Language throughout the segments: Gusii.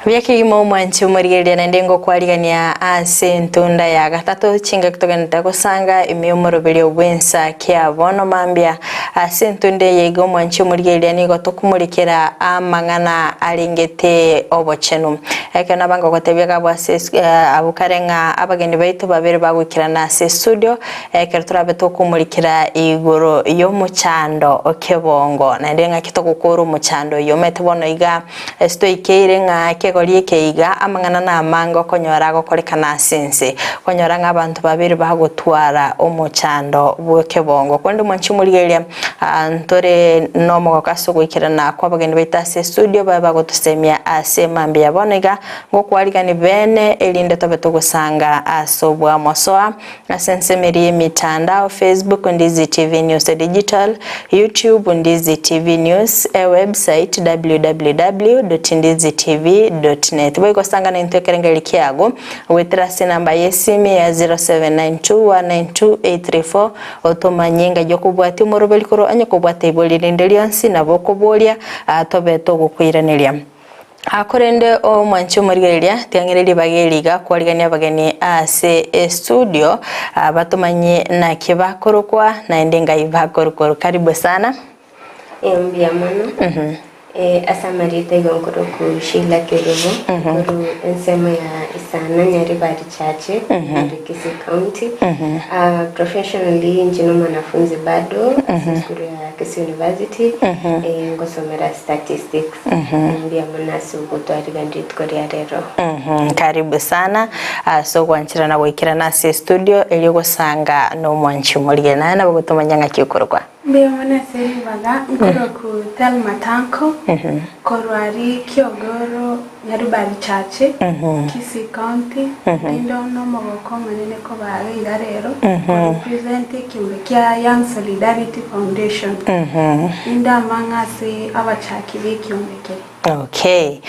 Buya kegima omwanchi omorigereria naende ngokwarigania ase entunda ya gatato chingaki togenderete gosanga ime y'omoroberio bw'ensa kia bono mambia. Ase entunda eye iga omwanchi omorigereria nigo tokomorekera amang'ana arengete obochenu. Ekero naba ngogotebia iga abwo ase abwo kare ng'a abageni baito babere bagoikerana ase estudio Ekero torabe tokomorikera igoro y'omochando o kebongo, naende ng'aki togokora omochando oyio. Omanyete bono iga ase toikeire ng'a ekegori eke iga amang'ana namange okonyora agokorekana ase ense, okonyora ng'a abanto babere bagotwara omochando bw'ekebongo. Korende mwanche omorigereria ntore nomogoko ase ogoikerana kw'abageni baito ase estudio babe bagotosemia ase mambia bono iga ngokwarigani bene erinde tobe togosanga ase obwamosoa. Ase ensemeri y'emitandao, Facebook, Ndizi TV News Digital, YouTube, Ndizi TV News, ewebsite, www.ndizitv.net. Boigo sanga naintwe ekerengererio kiago goetera ase enamba y'esimi ya 0792192834 otomanye ng'ai okobwatia omoroberi korwa onye kobwate ibori rinde rionsi nabo okoboria tobe togokoiraneria. Korende omwanchi omorigereria, tiang'ire ribaga eri iga kwarigania abageni ase estudio, batomanye naki bakorokwa naende ngai bakorukorwa. Karibu sana. Mbuya mono. Ase amarieta igo nkorokwa Sheila Kerubo, nkoru ensemo ya Isana Nyaribari Church, ere Kisii County. Professionally inche nomwanafunzi bado ase esukuru ya Kisii University, ngosomera statistics. Mbuya mono ase ogotwarigania rituko ria rero. Karibu sana ase ogwancherana goikerana ase estudio erio gosanga nomwanchi omorige naye nabo gotomanya ng'aki okorokwa. Mbuya mono ase ribaga nkoroku Thelma Tanko korwa aria Kiogoro Nyaribari Church, Kisii County, rinde nomogoko omonene koba iga rero korepresent ekiombe kia Young Solidarity Foundation. Ninde amang'a ase abachaki b'ekiombe keria. Okay,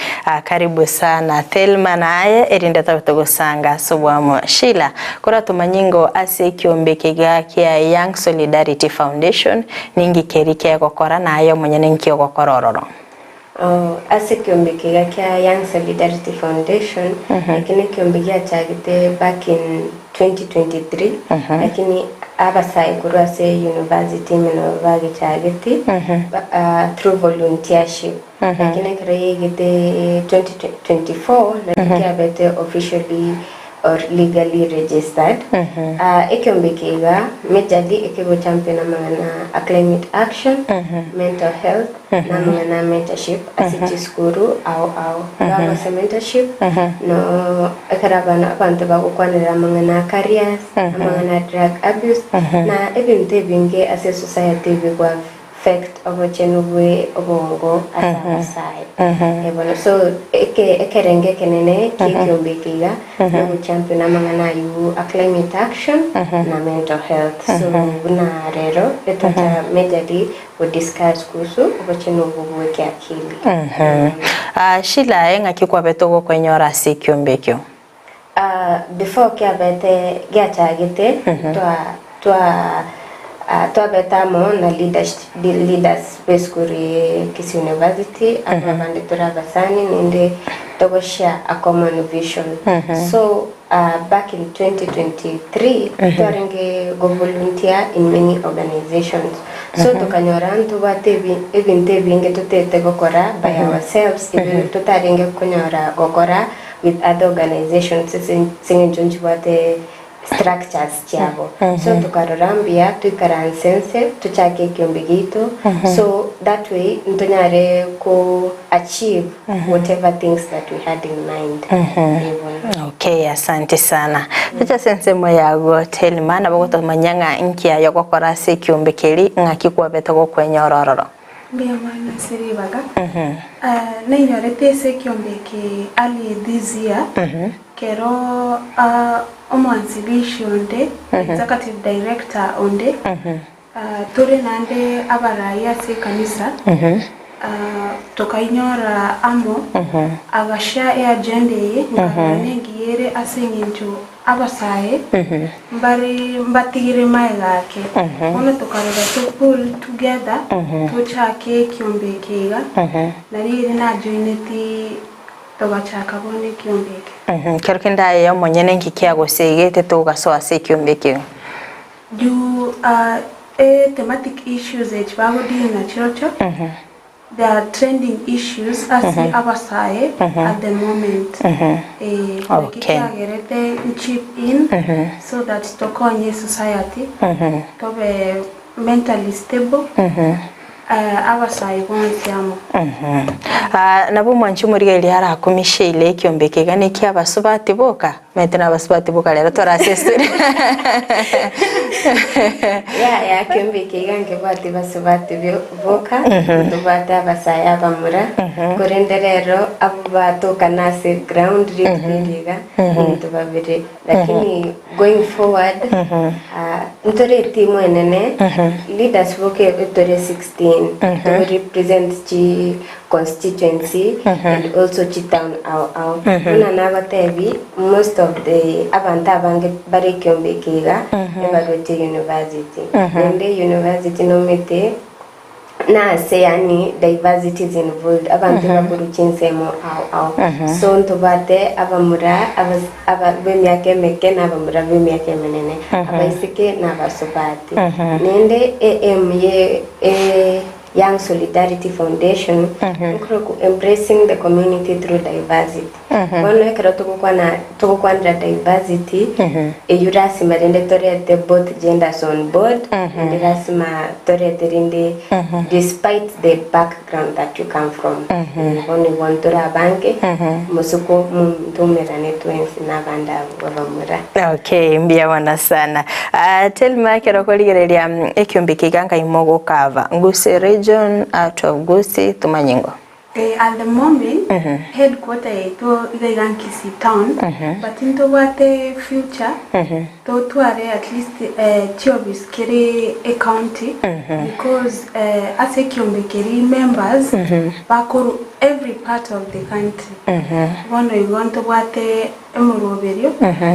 karibu sana Thelma naye erinde tobe togosanga ase obwamo. Sheila, koratomanye ingo ase ekiombe eke iga kia Young Solidarity Foundation ninki keri kegokora naye omonyene nki ogokora ororo? Ase ekiombe eke iga kia Young Solidarity Foundation, eke nekiombe giachagete back in 2023, lakini abasae korwa ase university ime nabo bagechagete through volunteership. Lakini ekero yaigete 2024 nario kiabete officially or legally registered. Ekiombe eke iga majorly ekegochampion amang'ana a climate action, mental health, na amang'ana a mentorship ase chisukuru ao ao. Igo ase mentorship no ekero abana abanto bagokwanerera amang'ana a careers, amang'ana a drug abuse, na ebinto ebinge ase esociety bigwa affect obochenu bwe obongo ase abasae. Eh bono so eke ekerengo ekenene kia ekiombe eke iga nogochampion amang'ana aywo a climate action na mental health. So buna rero etocha majorly Go discuss kuhusu obochenu obwo bw'ekiakili. Sheila aye ng'aki kwabete ogokoinyora ase ekiombe ekio? Before kiabete giachagete twa twa twabete amo na leaders leaders b'esukuru ye Kisii University abo abande tore abasani naende togo share a common vision so Back in 2023 twarenge go volunteer in many organizations so tokanyora ntobwate ebinto ebinge totete gokora by ourselves ebi totarenge konyora gokora with other organizations ase eng'encho nchibwate structures chiabo so tokarora mbuya toikaranse nse tochake ekiombe giaito so that way ntonyare ko achieve whatever things that we had in mind even. Okay, asante sana. Toche ase ensemo yago Thelma, nabo gotomanya ng'a inki aye ogokora ase ekiombe keri, ng'aki kwabete gokwenyora ororo. Mbuya mono ase ribaga. Nainyorete ase ekiombe eke early this year, kero omwanzilishi onde, executive director onde, Tore naende abarai ase ekanisa, tokainyora amo, agashare eagenda eye, nkarora nengiya ere ase eng'encho abasae mbare mbatigire magega ake. Bono tokarora to pull together, tochake ekiombe eke iga, nario ere najoineti. Togachaka bono ekiombe eke. Ekero kende aye omonyene nki kiagosegete togasoa ase ekiombe ekio? Due a thematic issues echi bagodeal nachirochio, they are trending issues ase abasae at the moment. Naki kiagerete nchip in so that tokonye society tobe mentally stable abasae bonsi amo. Nabo omwanchi omorigereria arakumishe ire ekiombe eke iga nekiabasubati boka? Omanyete nabasubati boka rero tore ase estory. Yaya ekiombe eke iga nkebwati basubati boka, ntobwate abasae abamura, korende rero abwo batokana ase ground rituko eri iga, nintwe babere. Lakini going forward, ntore etimu enene, leaders boka tore 16, to represent chi constituency and also chi town ao ao. Buna nagotebi most of the abanto abange bare ekiombe eke iga, ebaroche university. Naende university nomete nase yaani diversity is involved, abanto ebakorwa chinsemo ao ao. So ntobwate abamura abas- aba b'emiaka emeke na abamura b'emiaka emenene, abaiseke na abasubati. Naende e-aim ye e Young Solidarity Foundation nkorokwa Embracing the Community Through Diversity. Bono ekero togokwana togokwanera diversity, eyio lasima rende torete both genders on board, naende lasima torete rende despite the background that you come from. Bono igo ntore abange, mosiko ntoumerane twensi na abande abwo abamura. Okay, mbuya mono sana. Ah, tell me ekero okorigereria ekiombe eke iga nkai mogokava Gusii region out of Gusii tomanye ngo. At the moment headquarter yaito iga iga Kisii town but ntobwate future totware at least chioffice kere ecounty because ase ekiombe keria members bakorwa every part of the country bono igo ntobwate emoroberio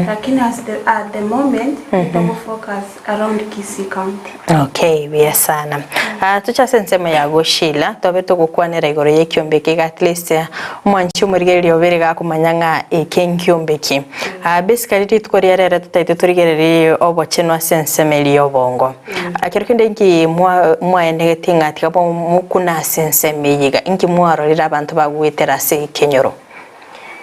lakini as the at the moment ntogo focus around Kisii county. Okay, buya sana. Ah, toche ase ensemo yago Sheila, tobe togokwanera igoro y'ekiombe eke iga at least omwanchi omorigereria obere gakomanya ng'a eke nkiombe ki. Ah, basically rituko ria rero totaete torigererie obochenu ase ensemo eria y'obongo. Ah, kero kende inki mwa mwaenegetie ng'a tiga bo mokune ase ensemo eye iga, inki mwarorire abanto bagoetera ase ekenyoro?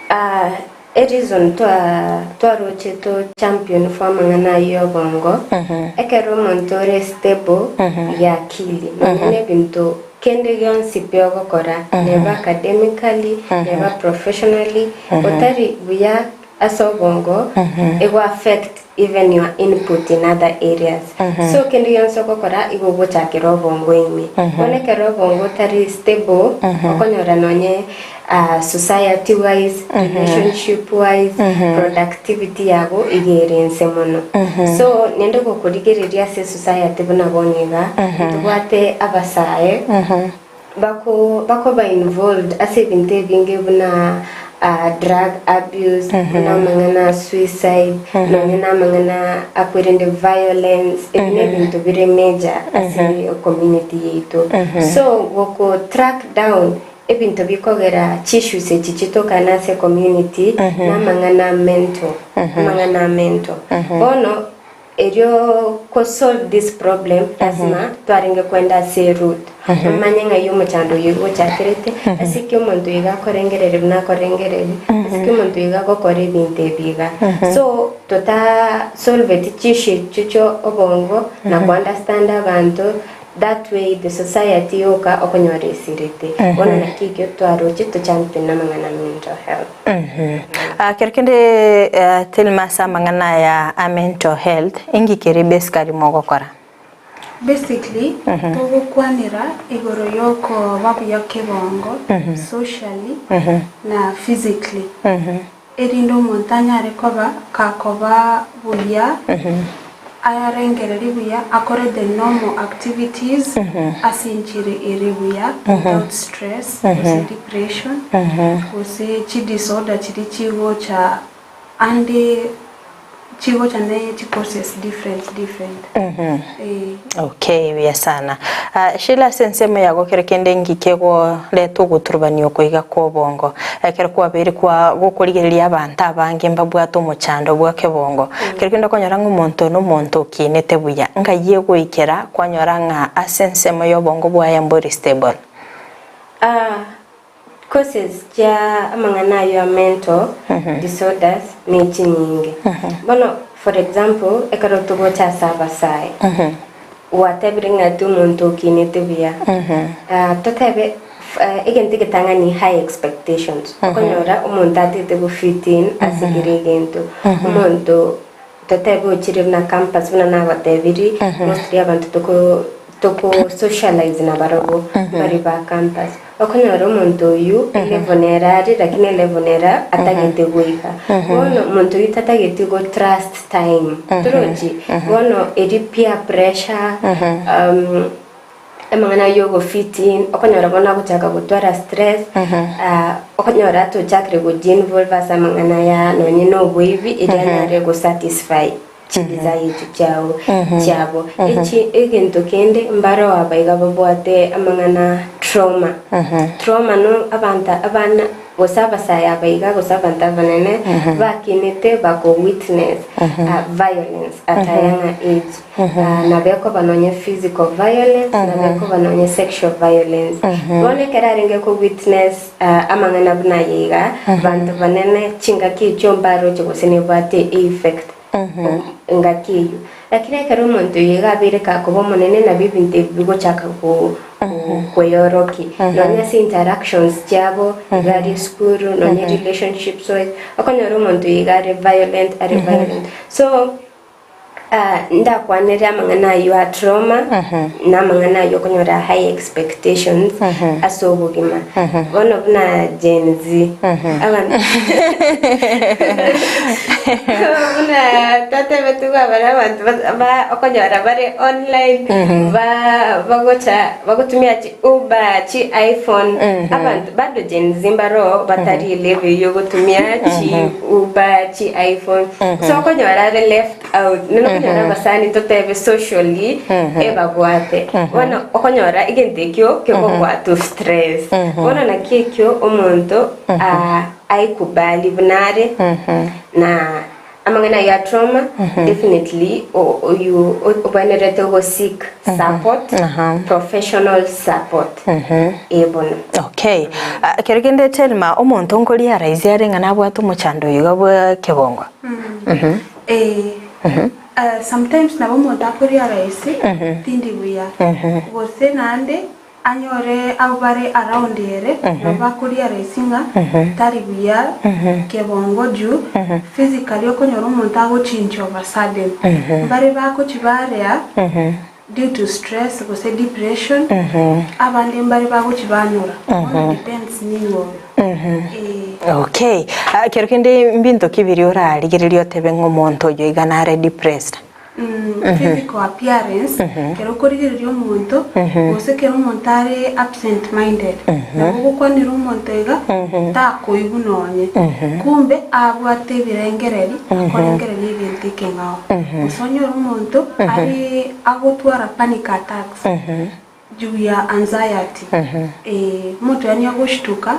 Ah, e reason twa twaroche to champion for amang'ana ayio y'obongo, ekero omonto ore stable ya akili, nonya na ebinto kende gionsi pi ogokora, neba academically, neba professionally, otari buya ase obongo, ego affect even your input in other areas. So kende gionsi ogokora igo ogochakera obongo ime. Bono ekero obongo otari stable, okonyora nonye society wise, relationship wise, productivity yago iga ere inse mono. So nende gokorigereria ase esociety buna bono iga, ntobwate abasae bako bakoba involved ase ebinto ebinge buna drug abuse, buna amang'ana a suicide, nonye na amang'ana akwerende violence, ebi na ebinto bire major ase ecommunity yaito. So goko track down Ebinto bikogera chiissues echi chitokane ase ecommunity namang'ana a mental, amang'ana a mental. Bono erio ko solve this problem lasima twarenge kwenda ase eroot, tomanye ng'ai omochando oyo ochakerete, ase ki omonto oyo iga akorengereria buna akorengereria, ase ki omonto oyo iga agokora ebinto ebi iga. So tota solveti chiissue echio chia obongo na ko understand abanto. That way the society yoka okonyora esirete. Bono naki ekio twaroche to champion amang'ana a mental health. Ah, kero kende eh, Thelma ase amang'ana aya a mental health, inki keri basically mogokora? Basically, togokwanera igoro yokoba buya kebongo, socially na physically. Erinde omonto anyare koba gakoba buya, ayarengererie buya, akore the normal activities ase enchera ere buya without stress gose depression gose chidisorder chiria chigocha ande. Chigocha ne chi courses different different. Eeh. Okay, buya sana. Ah, Sheila ase ensemo yago kero kende nki kegoreta ogoturubania oko iga kwa obongo? Ekero kwabeire kwa gokorigereria abanto abange mbabwate omochando bwa kebongo. Kero kende okonyora ng'a omonto one omonto okinete buya, nkai egoikera kwanyora ng'a ase ensemo ya obongo bwaye mbori stable? Ah, Causes chia amang'ana ayio a mental disorders ne chinyinge. Bono for example ekero togocha ase abasae, gwatebire ng'a ati omonto okinete buya, totebe egento egetang'ani high expectations, okonyora omonto atagete go fit in ase kera egento, omonto totebe ochire buna campus buna nagotebirie, mostly abanto toko toko socialize nabarobwo mbari ba campus. Okonyora omonto oyio elevel nere are lakini elevel nere atagete goika. Bono omonto oyio tatageti go trust time torochi? Bono eri peer pressure amang'ana ayio ogo fit in okonyora bono agochaka gotwara stress okonyora ata ochakire goji-involve ase amang'ana aya nonye na oboibi erio anyare go satisfy. Chidesire echio chiao chiabo. Echi egento kende mbareo aba iga babwate amang'ana trauma. Trauma no abanto abana gose abasae aba iga gose abanto abanene bakinete bako witness violence at a younger age. Nabo ekoba nonye physical violence, nabo ekoba nonye sexual violence. Bono ekero arenge ko witness amang'ana buna aya iga, abanto banene chingaki echio mbaroche gose nebwate effect engaki eyio. Lakini ekero omonto oyo iga abeire kakoba omonene nabio ebinto ebi bigochaka kweyorokia. Nonya ase interactions chiabo iga are esukuru, nonya relationships wise, okonyora omonto oyo iga are violent, are violent. So Ndakwanere amang'ana ayio a trauma na amang'ana ayio okonyora high expectations ase obogima. Bono buna Gen Z abanto buna twatebetigwe abare abanto ba okonyora bare online ba bagocha bagotumia chi Uber, chi iPhone abanto bado Gen Z mbaroo batari elevel eyio ogotumia chi Uber, chi iPhone so okonyora are left out nonye okonyora abasani totebe socially ebabwate bono okonyora egento ekio kegogoa stress bono naki ekio omonto aikubali buna are na Amang'ana ayio a trauma definitely oyio obwenerete go seek support, professional support ee bono. Okay. Ekero kende Thelma, omonto nkoria araisie are ng'a nabwate omochando oyo iga bwa kebongo? Ee. Sometimes nabo omonto akoria rahisi tindi buya gose naende Anyore abwo bare around ere nabo bakoria rahisi ng'a tari buya kebongo juu physically okonyora omonto agochincha over sudden. Mbare bagochi barea due to stress gose depression, abande mbare bagochi banora. Bono depends ning'o oyo. Ee. Okay. Kero kende mbinto ki biria orarigererie otebe ng'a omonto oyo iga nare depressed? Physical appearance, ekero okorigereria omonto, gose ekero omonto are absent minded, nabo ogokwanera omonto iga, takoigwa nonye, kumbe abwate ebirengereri, akorengereria egento ekeng'ao. Gose onyore omonto are agotwara panic attacks, juu ya anxiety, omonto yaani agoshtuka,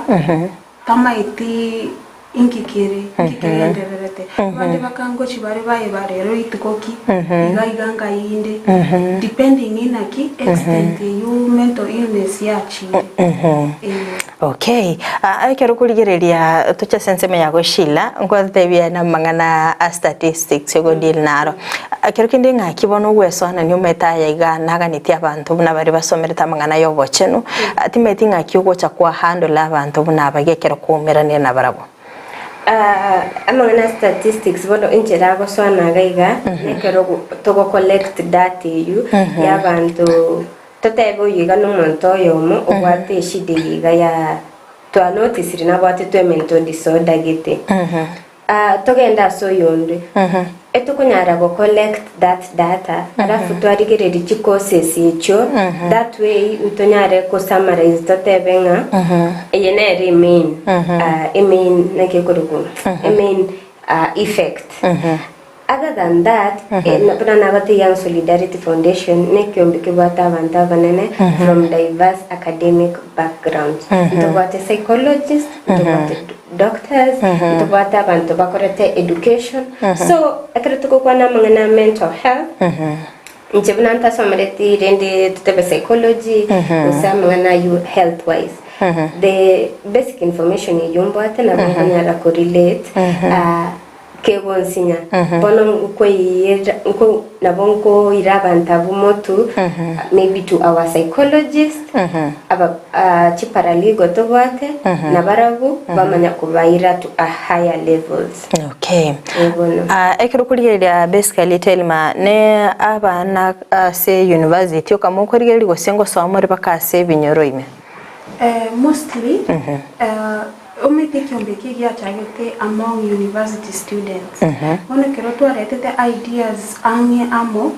tamaeti inki kere, inki kegendererete. Abande bakangochi bare baye barero rituko ki, iga iga ngai inde, depending inaki extent eywo mental illness yachire. Ee. Okay, ekero okorigereria toche ase ensemo yago Sheila, nkwatebia namang'ana a statistics ogo deal naro. Ekero kende ng'aki bono ogwesoanania omanyete aya iga naganetie abanto buna baria basomerete amang'ana ya obochenu, timanyeti ng'aki ogocha kwa handle abanto buna aba iga ekero kwaumeranire nabarabwo. Amang'ana a statistics bono enchera agosoana iga iga, nekero togo collect data eywo ya abanto Totebe oyio iga nomonto oyomo obwate eshida eye iga ya twanotisire nabwatetwe emental disorder gete. Ah, togende ase oyonde. Etokonyara go collect that data alafu twarigereria chi causes echio that way ntonyare ko summarize totebe ng'a eye nere emain ah, emain naki ekorokwa emain ah, effect. Other than that, buna nabate Young Solidarity Foundation nekiombe kebwate abanto abanene from diverse academic backgrounds. Ntobwate psychologists, ntobwate doctors, ntobwate abanto bakorete education. So ekero togokwana amang'ana a mental health, inche buna ntasomereti rende totebe psychology gose amang'ana aywo health wise, the basic information eywo mbwate nabo nkonyara korelate Kegonsinya. Bono nkoiyera nko nabo nkoira abanto abwo motu maybe to our psychologist aba ah, chiparalegal tobwate nabarabwo bamanya kobaira to a higher levels. Okay. Eh, bono. Ah, ekero okorigereria basically Telma ne abana ase university okama okorigereria gose ngosoma more mpaka ase ebinyoro ime. Eh, mostly eh, Omanyete ekiombe eke giachagete among university students. Bono ekero twaretete ideas ang'e amo,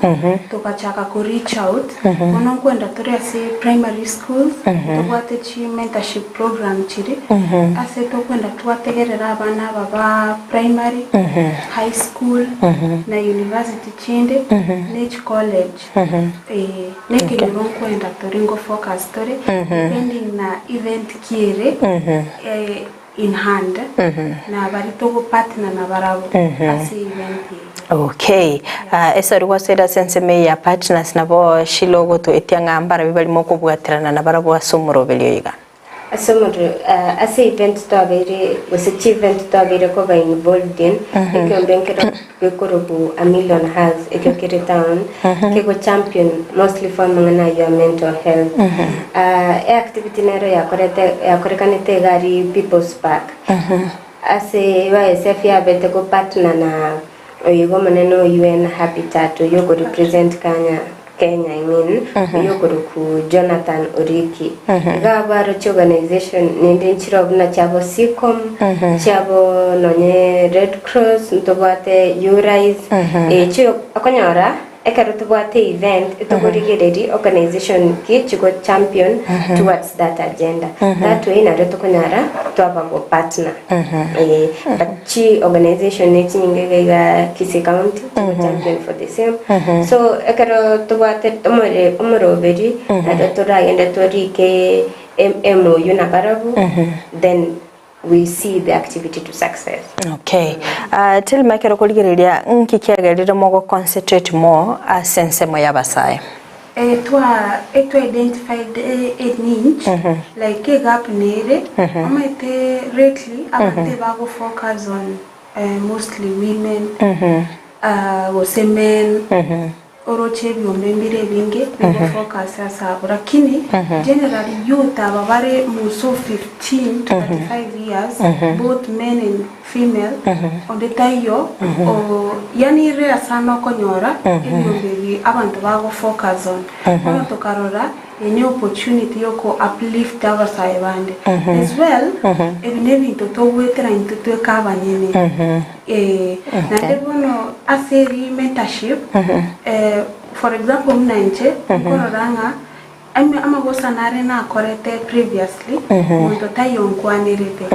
togachaka ko reach out, bono nkwenda tore ase primary schools, tobwate chi mentorship program chiri, ase tokwenda twategerera abana aba ba primary, high school, na university chinde, ne chi college. Ee, nekenyoro nkwenda tore ngo focus tore, depending na event ki ere in hand, na baria togo partner nabarabwo ase event eye. Okay. Ah, esori gwasoire ase ensemo eye ya partners nabo Sheila ogotoetia ng'a mbarabi barimo okobwaterana nabarabwo ase omoroberio oyo iga. Ase omorero, ase event twabeire gose chievent twabeire koba involved in, ekeombe nkero gekorokwa A Million Hearts ekio kere town, kego champion mostly for amang'ana ayio a mental health. Eactivity nero yakorete yakorekanete iga aria People's Park, ase YSF yabete go partner na oyo iga omonene o UN Habitat oyio oko represent Kanya Kenya I mean oyio okorokwa Jonathan Oriki. Iga abwo aroche organisation nende nchire buna chiabo Seacom, chiabo nonye Red Cross, ntobwate Urise, echio okonyora ekero tobwate event etokorigereria organisation ki chigo champion towards that agenda. That way nario tokonyara twaba go partner. Eh, but chi organisation ne chinyinge iga iga Kisii County chigo champion for the same. So ekero tobwate omore omoroberi nario toragende torike em MOU nabarabwo then we see the activity to success. Okay. Uh, Tilma ekero korigereria nki kiagerire mogo concentrate more ase ensemo y'abasae? Eh, twa etwa identified a, a niche like a gap nere omanyete lately abanto ebago focus on eh, mostly women ah, gose men oroche ebiombe mbire ebinge bigo focus ase abwo lakini generally youth aba bare muso 15 to 35 years both men and female onde taiyo o yaani rare sana okonyora ebiombe ebi abanto bago focus on. Bono tokarora eye ne opportunity yoko uplift abasae bande as well ebi nebinto togoetera intwe tweka abanyene eh naende bono ase eri mentorship for example buna inche nkorora ng'a amagoso nare nakorete previously monto taiyo onkwanerete.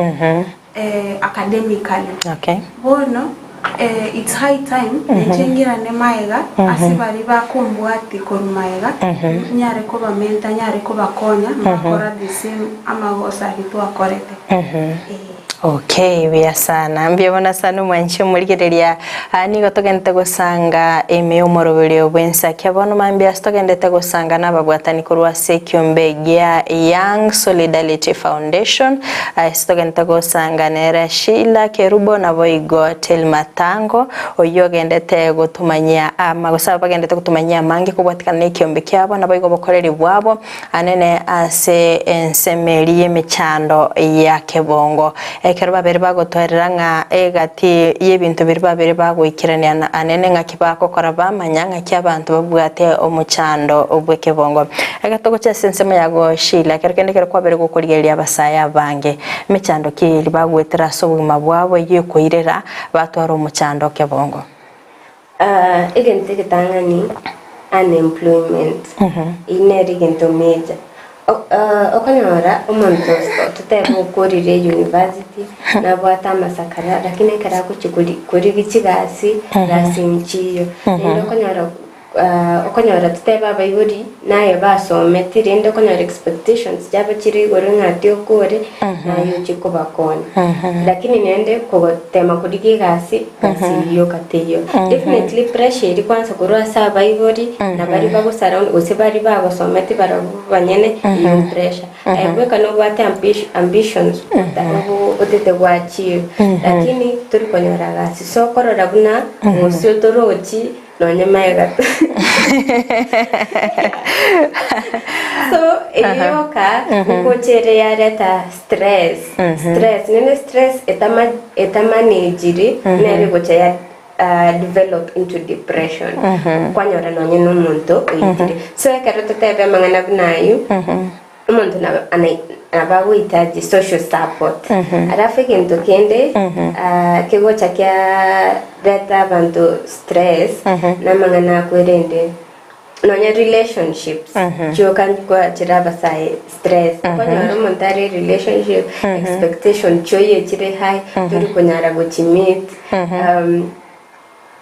Academically. Okay. Bono it's high time ninche ng'irane maega ase baria bakombwatia korwa maega, nyare kobamenta, nyare kobakonya mbakora the same amagoso aria twakorete. Ee. Okay, buya sana. Mbuya mono sana omwanchi omorigereria. Aa nigo togendete gosanga ime y'omoroberio bw'ensakia bono mambia ase togendete gosanga nababwatani korwa ase ekiombe gia Young Solidarity Foundation ase togendete gosanga nere Sheila Kerubo naboigo Telma Tango oyio ogendete gotomanyia ama gose abagendete gotomanyia amange kobwatikana nekiombe kiabo naboigo obokoreri bwabo Anene ase ensemo eria y'emechando ya kebongo. Ekero babere bagotwerera ng'a egati y'ebinto biria babere bagoikerania na anene ng'aki bagokora bamanya ng'aki abanto babwate omochando bw'ekebongo. Ekero togochia ase ensemo ya Sheila, ekero kende ekero kwabere gokorigereria abasae abange, emechando ki eria bagoetera ase obogima bwabo eyio ekoirera batware omochando o kebongo. Egento egetang'ani unemployment, eyio nere egento major. Okonyora omonto totebe okorire university nabwate amasakara lakini ekero agochia korigia chigasi, gasi nchiyo. Naende okonyora okonyora totebe abaibori naye basometi rende okonyora expectations chiabo chire igoro ng'a ati okore naye ochie kobakonya. Lakini naende kogotema korigia egasi, gasi eyio yoka teiyo. Definitely pressure eria kwanza korwa ase abaibori na baria bagosurround gose baria bagosometi barabwo banyene eyio pressure. Aye bweka nobwate ambitions otete go achieve lakini tori konyora gasi. So okorora buna ng'osio torochi nonye magega so eyio yoka ngocha ere yareta stress stress nene stress etama etamanejiri nere egocha ya develop into depression kwanyora nonye na omonto oitire so ekero totebe amang'ana buna aywo Omonto nabo nabo agohitaji social support. Alafu egento kende kegocha kiareta abanto stress namang'ana akwerende nonya relationships chioka nkoachera abasae stress. Okonyora omonto are relationship expectation chioye chire high tori konyara gochi meet.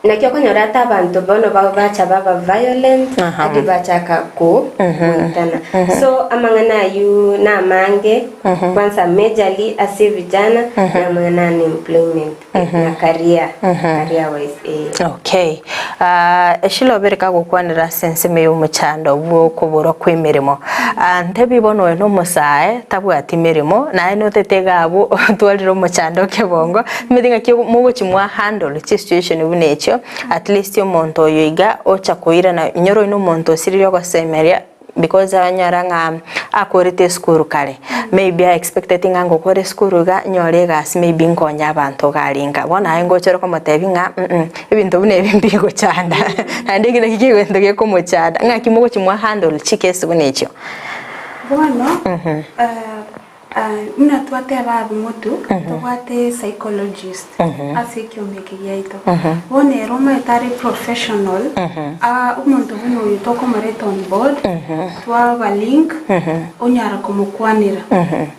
Naki okonyora ata abanto bono bacha baba violent adi bachaka ko goitana. So amang'ana ayio namange kwanza majorly ase vijana namang'ana unemployment na career, career wise eh. Okay. Ah, eshilobere kagokwanera ase ensemo y'omochando bw'okoborwa kw'emeremo. Ah, ntebi bono oyo nomosae tabwati meremo naye notete iga abwo otwarire omochando kebongo Omanyete ng'aki mogochi mwa handle chisituation buna echio, at least omonto oyo iga ocha koirana, inyora oyo na omonto osiririe ogosemeria because anyora ng'a akorete esukuru kare, maybe a expected ng'a ngokora esukuru iga nyore egasi maybe nkonye abanto iga aria nka. Bono aye ngocha ore komotebia ng'a mh ebinto buna ebi mbigochanda naende eki naki kegento gekomochanda, ng'aki mogochi mwa handle chikesi buna echio. Bono Buna twateba abwo motwe, tobwate psychologist ase ekiombe eke giaito. Bono ere omanyete are professional, omonto buna oyo tokomoreta on board, twaba link, onyara komokwanera.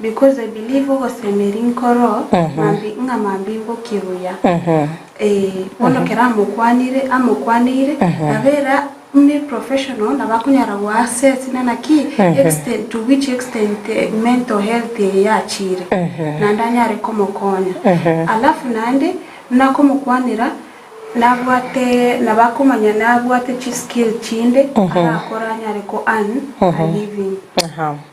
Because I believe ogosemeria nkoro, mambi ng'a mambi mbokie buya. Bono ekero amokwanire, amokwaneire, nabo era Buna eprofessional nabo akonyara go assess ng'a naki extent to which extent mental health eye yachire naende anyare komokonya. Alafu naende buna akomokwanera nabwate nabo akomanya nabwate chiskill chinde arakore anyare ko earn a living.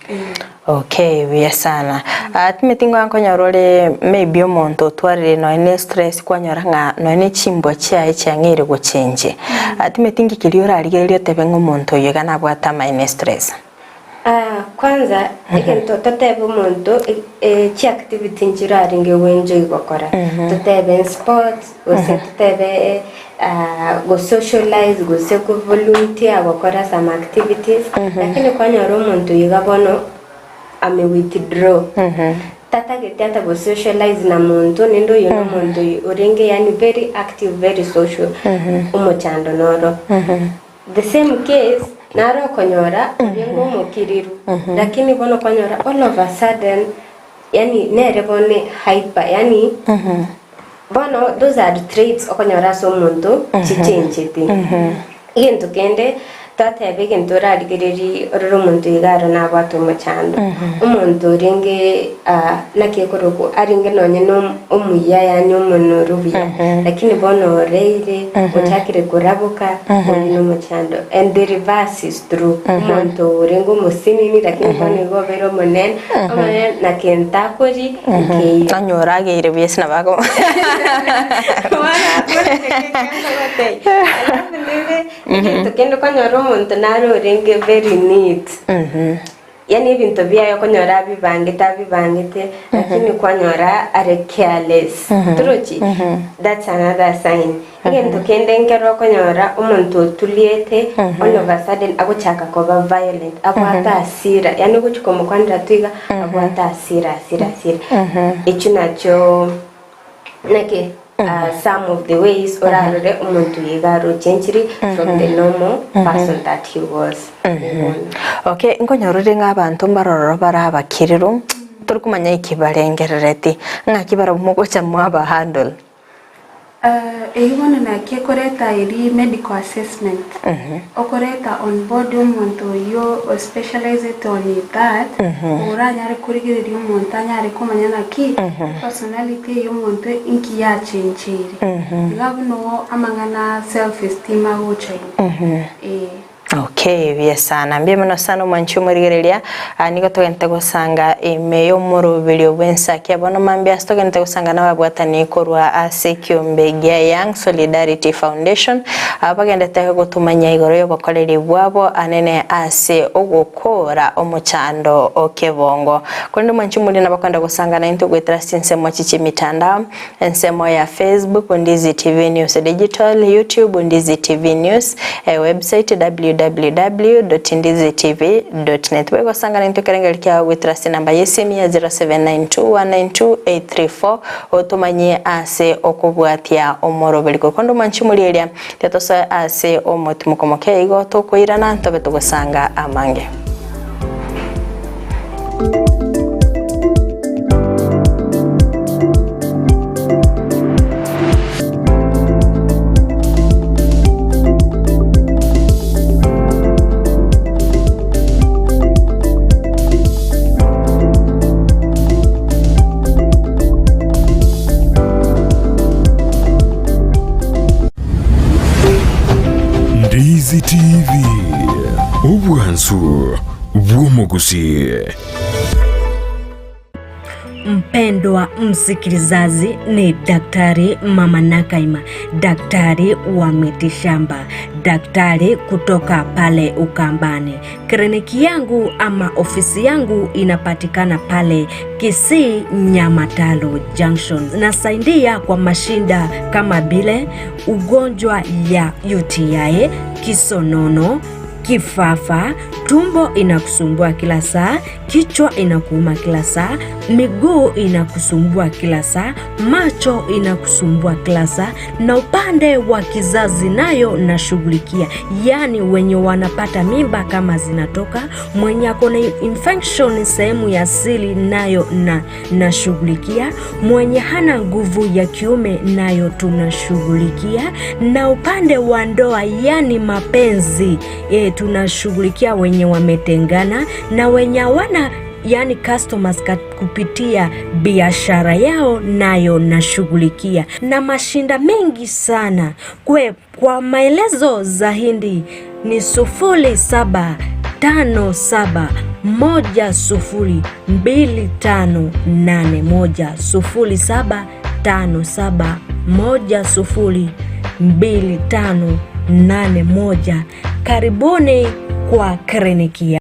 Eh. Okay buya sana. Ah, timeti ngoa nkonyora ore maybe omonto otwarire nonya ne stress kwanyora ng'a nonya ne chimbwa chiaye chiang'eire gochenjia. Ah, timeti nki keria orarigererie otebe ng'a omonto oyo iga nabwate amaene estress? Ah, kwanza egento totebe omonto eh, chiactivity nchire arenge goenjoy gokora totebe sports gose totebe ah, go socialize gose go volunteer gokora some activities lakini kwanyora omonto oyo iga bono ame withdraw tatageti ata go socialize na monto naende oyo na omonto orenge yaani very active very social omochando noro. The same case naro okonyora orenge omokiriru lakini bono kwanyora all of a sudden yaani nere bono hyper yaani bono those are traits okonyora ase omonto chichencheti. Egento kende twateba egento orarigererie orore omonto iga aro nabwate omochando, omonto orenge naki ekorokwa arenge nonye na omuya yaani omonoru buya lakini bono oreire ochakire koraboka oyio na omochando and the reverse is true omonto orenge omosinini lakini bono igo obeire omonene omonene na kento akori nkeiyo. Onyore ageire buya ase nabo ako Alafu rende egento kende okonyora omonto nare orenge very neat yaani ebinto biaye okonyora abibangete abibangete lakini kwanyora are careless torochi that's another sign. Egento kende nkero okonyora omonto otuliete all of a sudden agochaka koba violent abwate hasira yaani ogochia komokwanera tu iga abwate hasira hasira hasira echio nachio naki. Some of the ways orarore omonto oyo iga arochenchiri from the normal person that he was bono. Okay, nkonyorire ng'a abanto mbarororo bare abakiriru, tori komanya eki barengerereti, ng'aki barabwo mogocha mwaba handle. Eyio bono naki ekoreta eri medical assessment, okoreta on board omonto oyio o specialized on that, oranyare korigereria omonto anyare komanya naki personality eye omonto inki yachencheire. Iga abwo noo amang'ana a self esteem agocha ime. Ee. Okay, buya sana. Mbuya mono sana omwanchi omorigereria. Ah, nigo togente gosanga ime y'omoroberio bw'ensaki ya bono mambia ase togente gosanga nababwatani korwa ase ekiombe gia Young Solidarity Foundation aba bagendete gotumanya igoro y'obokoreri bwabo anene ase ogokora omochando o kebongo. Korende omwanchi omori nabo akoenda gosanga naintwe goetera ase chinsemo echi chi'emitandao, Ensemo ya Facebook, Ndizi TV News Digital, YouTube, Ndizi TV News, ewebsite www.ndizitv.net. Boigo sangana intwe ekerengerio kiao goetera ase enamba y'esimi ya 0792192834 otomanyie ase okobwatia omoroberi korwa omwanchi omorieria tiga ase omotimoko moke igo tokoirana ntobe togosanga amange. Ndizi TV, obwansu bw'omogusii. Mpendwa msikilizaji, ni Daktari Mama Nakaima, daktari wa mitishamba, daktari kutoka pale Ukambani. Kliniki yangu ama ofisi yangu inapatikana pale Kisii Nyamataro Junction. Nasaidia kwa mashinda kama vile ugonjwa ya UTI, kisonono, kifafa, tumbo inakusumbua kila saa, kichwa inakuuma kila saa, miguu inakusumbua kila saa, macho inakusumbua kila saa, na upande wa kizazi nayo nashughulikia, yaani wenye wanapata mimba kama zinatoka, mwenye ako na infection sehemu ya siri nayo na nashughulikia, mwenye hana nguvu ya kiume nayo tunashughulikia, na upande wa ndoa yani mapenzi tunashughulikia wenye wametengana na wenye hawana yani customers kupitia biashara yao nayo nashughulikia, na mashinda mengi sana. Kwa maelezo zaidi ni 0757102581, 0757102581. Karibuni kwa kliniki ya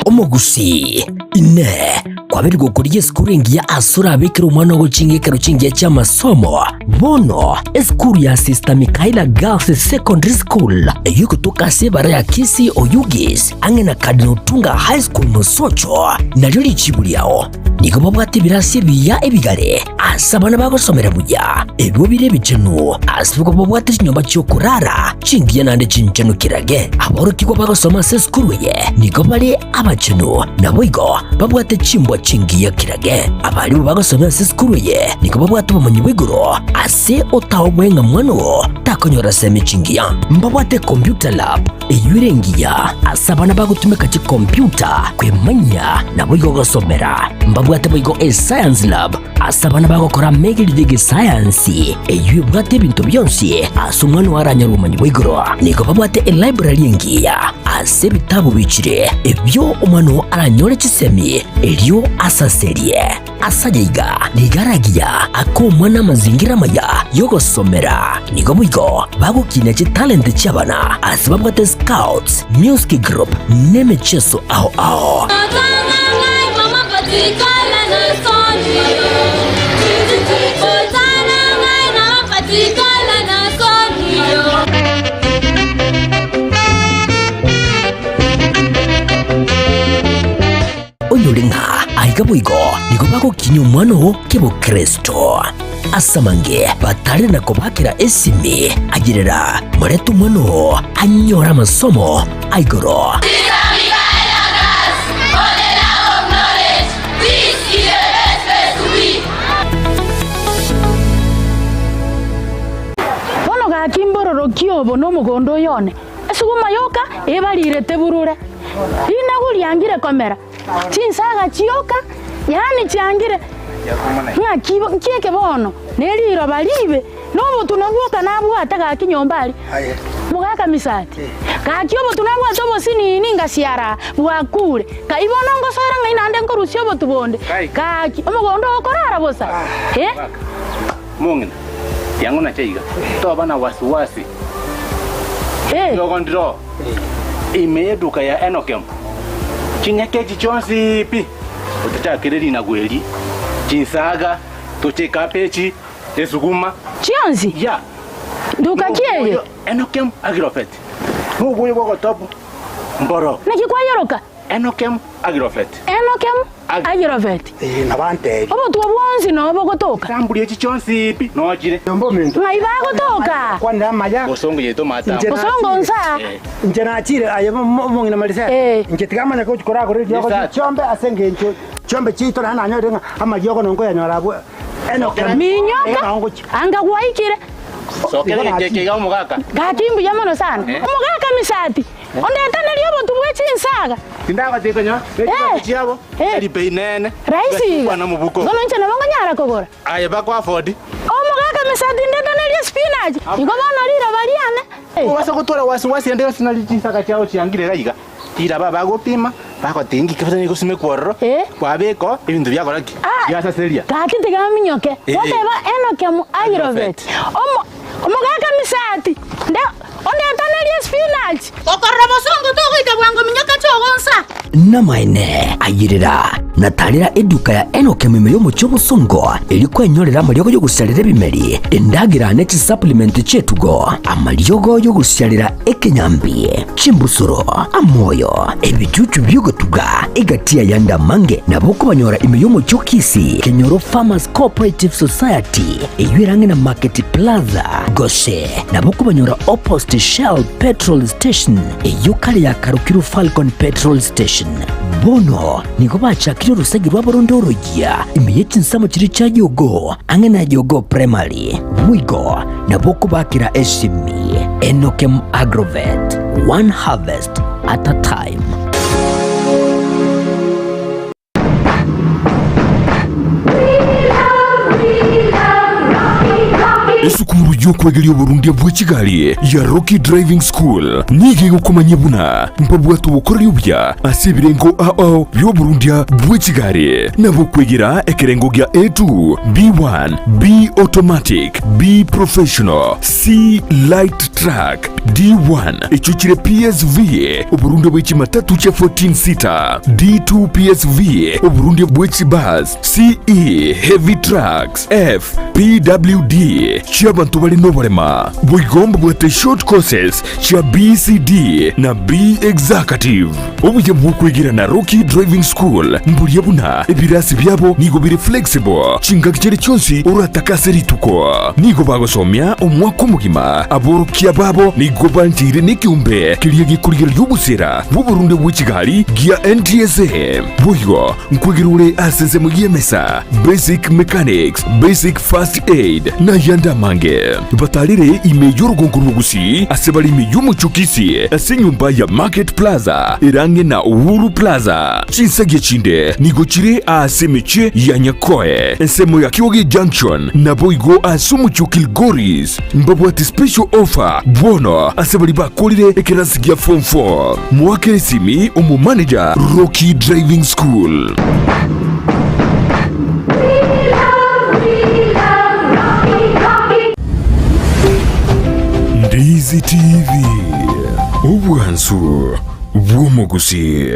Omogusii, Inee! Kwabeire gokorigia esukuru engiya ase orabekere omwana ogochinga ekero chingiya chi'amasomo? Bono, esukuru ya Sister Michaela Girls Secondary School, eyio egotoka ase ebara ya Kisii Oyugis, ang'e na Cardinal Otunga High School Mosocho, nario richibu riao. Nigo babwate ebirasi ebiya ebigare ase abana bagosomera buya, ebio bire ebichenu, ase igo babwate chinyomba chi'okorara chingiya naende chinchenu kirage. Aborokigwa bagosoma ase esukuru eye nigo bare abachenu, naboigo babwate chimbwa chingiya kirage. Abarimu bagosomia ase esukuru eye nigo babwate obomanyi bwa igoro ase otaoboe ng'a mwana oo takonyora semi chingiya. Mbabwate computer lab eyio ere engiya ase abana bagotumeka chikompiuta kwemanyia naboigo gosomera. Mbabwate boigo escience lab ase abana bagokora amegerio y'egesayansi eyio ebwate ebinto bionsi ase omwana oo aranyore obomanyi bwa igoro. Nigo babwate elibrary engiya ase ebitabu bichire ebio omwana oo aranyore chisemi erio asaserie. Ase ayaiga nigo aragiya ake omwana amazingira amaya y'ogosomera. Nigo boigo bagokinia chitalenti chi'abana ase babwate scouts, music group, n'emecheso ao ao. Onyore ng'a. Iga boigo nigo bagokinyia omwana oo kebokristo. Ase amange batare na kobakera esimi, ayerera morete omwana oo anyore amasomo a igoro. Bono gaki mbororokie obo nomogondo oyo one, esuguma yoka ebarirete burure, rinagu riangire komera, chinsaga chioka, yaani chiangire. Ng'aki nki eke bono? Ne riroba riibe, na obotunwa bwoka nabwate gaki nyomba aria. Mogaka Misati, Gaki obotunwa nabwate obosinini ngasiara bwakure, kai bono ngosoera ng'ai naende nkorusia obotu bonde? Gaki omogondo oo okorara bosa? Eh? Mong'ina, tiang'o nache iga, toba na wasiwasi. Eh. Riogo ndiro ime y'eduka ya Enokem, ching'eke echi chionsi pi, otachakere rinagu eri, chinsaga, toche ekabechi, esuguma. Chionsi? Ya. Nduka ki eye? Enokem Agrovet, noboyo bw'ogotobu mboro. Naki kwayeroka? Enokem Agrovet. Enokem Agrovet. Nabantebi. Obotwa bwonsi noo bogotoka. Chamburi echi chionsi pi nochire. Ng'ai bagotoka? Kwanera amaya. Bosongo yaito matambo. Bosongo nsa. Inche nachire aye omong'ina Marisela. Inche tiga manye gochi koragora eriogo rie chiombe ase engencho chiombe chiaito naende nanyorire ng'a amariogo nonkoyanyora abwo Enokem. Minyoka anga gwaikire. Sokera egecheke iga omogaka. Gaki mbuya mono sana. Omogaka Misati. Ondetanerie obotu bwe chinsaga. Tindagotebia konya ne chibesa chiabo tari bei nene. Rahisi iga. Kwana mobuko. Bono inche nabo nkonyara kogora. Aye bako afford. Omogaka Misati ndetanerie spinach. Igo bono riroba riane. Obasa gotwara wasiwasi ende yonsi nari chinsaga chiao chiangire iga iga. Riraba bagopima bagotebia ng'iki gose nigosimekwa ororo kwabeka oo ebinto biakora ki? Biasaseria. Gaki tiga aminyoke. Goteba Enokem Agrovet. Omo omogaka Misati nde ondetanerie spinach. Okorora bosongo togoika bwango minyoka chogonsa. Namaene, ayerera, na tarera eduka ya Enokem ime y'omochie obosongo, erio kwenyorera amariogo y'ogosiarera ebimeri, endagera ne chisupplement chi'etugo, amariogo y'ogosiarera ekenyambi, chimbusuro, amoyo, ebichuchu bi'ogotuga, egati y'ayande amange nabo okobanyora ime y'omochie o Kisii, Kenyoro Farmers Cooperative Society, eyio ere ang'e na Market Plaza, gose nabo okobanyora opposite Shell Petrol Station, eyio kare yakarokirwe Falcon Petrol Station. Bono nigo bachakire orosegi rwabo ronde oroyia ime ye chinsemo chiria chia Jogoo, ang'e na Jogoo Primary. Boigo nabo okobakera esimi Enokem Agrovet, one harvest at a time. Esukuru y'okwegeria oborundia bwe chigari ya Rocky Driving School nigo egokomanyia buna mbabwate obokoreri obuya ase ebirengo ao bi'oborundia bwe chigari. Nabo okwegera ekerengo gia A2, B1, B Automatic, B Professional, C Light Truck, D1 echio chire PSV, oborundia bwe chimatatu chia 14 seater, D2 PSV, oborundia bwe chibus, CE Heavy Trucks, F PWD chi'abanto bare noborema. Boigo mbabwate short courses chia BCD na B Executive. Obuya bw'okwegera na Rocky Driving School mboria buna ebirasi biabo nigo bire flexible chingaki chiria chionsi oratake ase rituko. Nigo bagosomia omwaka omogima. Aborokia babo nigo bancheire nekeombe keria gekorigereria obosera bw'oborunde bwe chigari gia NTSA. Boigo nkwegera ore ase ensemo y'emesa, basic mechanics, basic first aid, na ayande amange. Batarire ime y'orogongo rw'Ogusii ase bare ime y'omochie o Kisii ase enyomba ya Market Plaza ere ang'e na Uhuru Plaza. Chinsagia chinde nigo chire aase emechie ya Nyakoe, ensemo ya Kioge Junction, naboigo ase omochie o Kilgoris. Mbabwate special offer bono ase baria bakorire ekerasi gia form 4. Moakere esimi omomanager Rocky Driving School. Ndizi TV, obwansu bw'omogusii.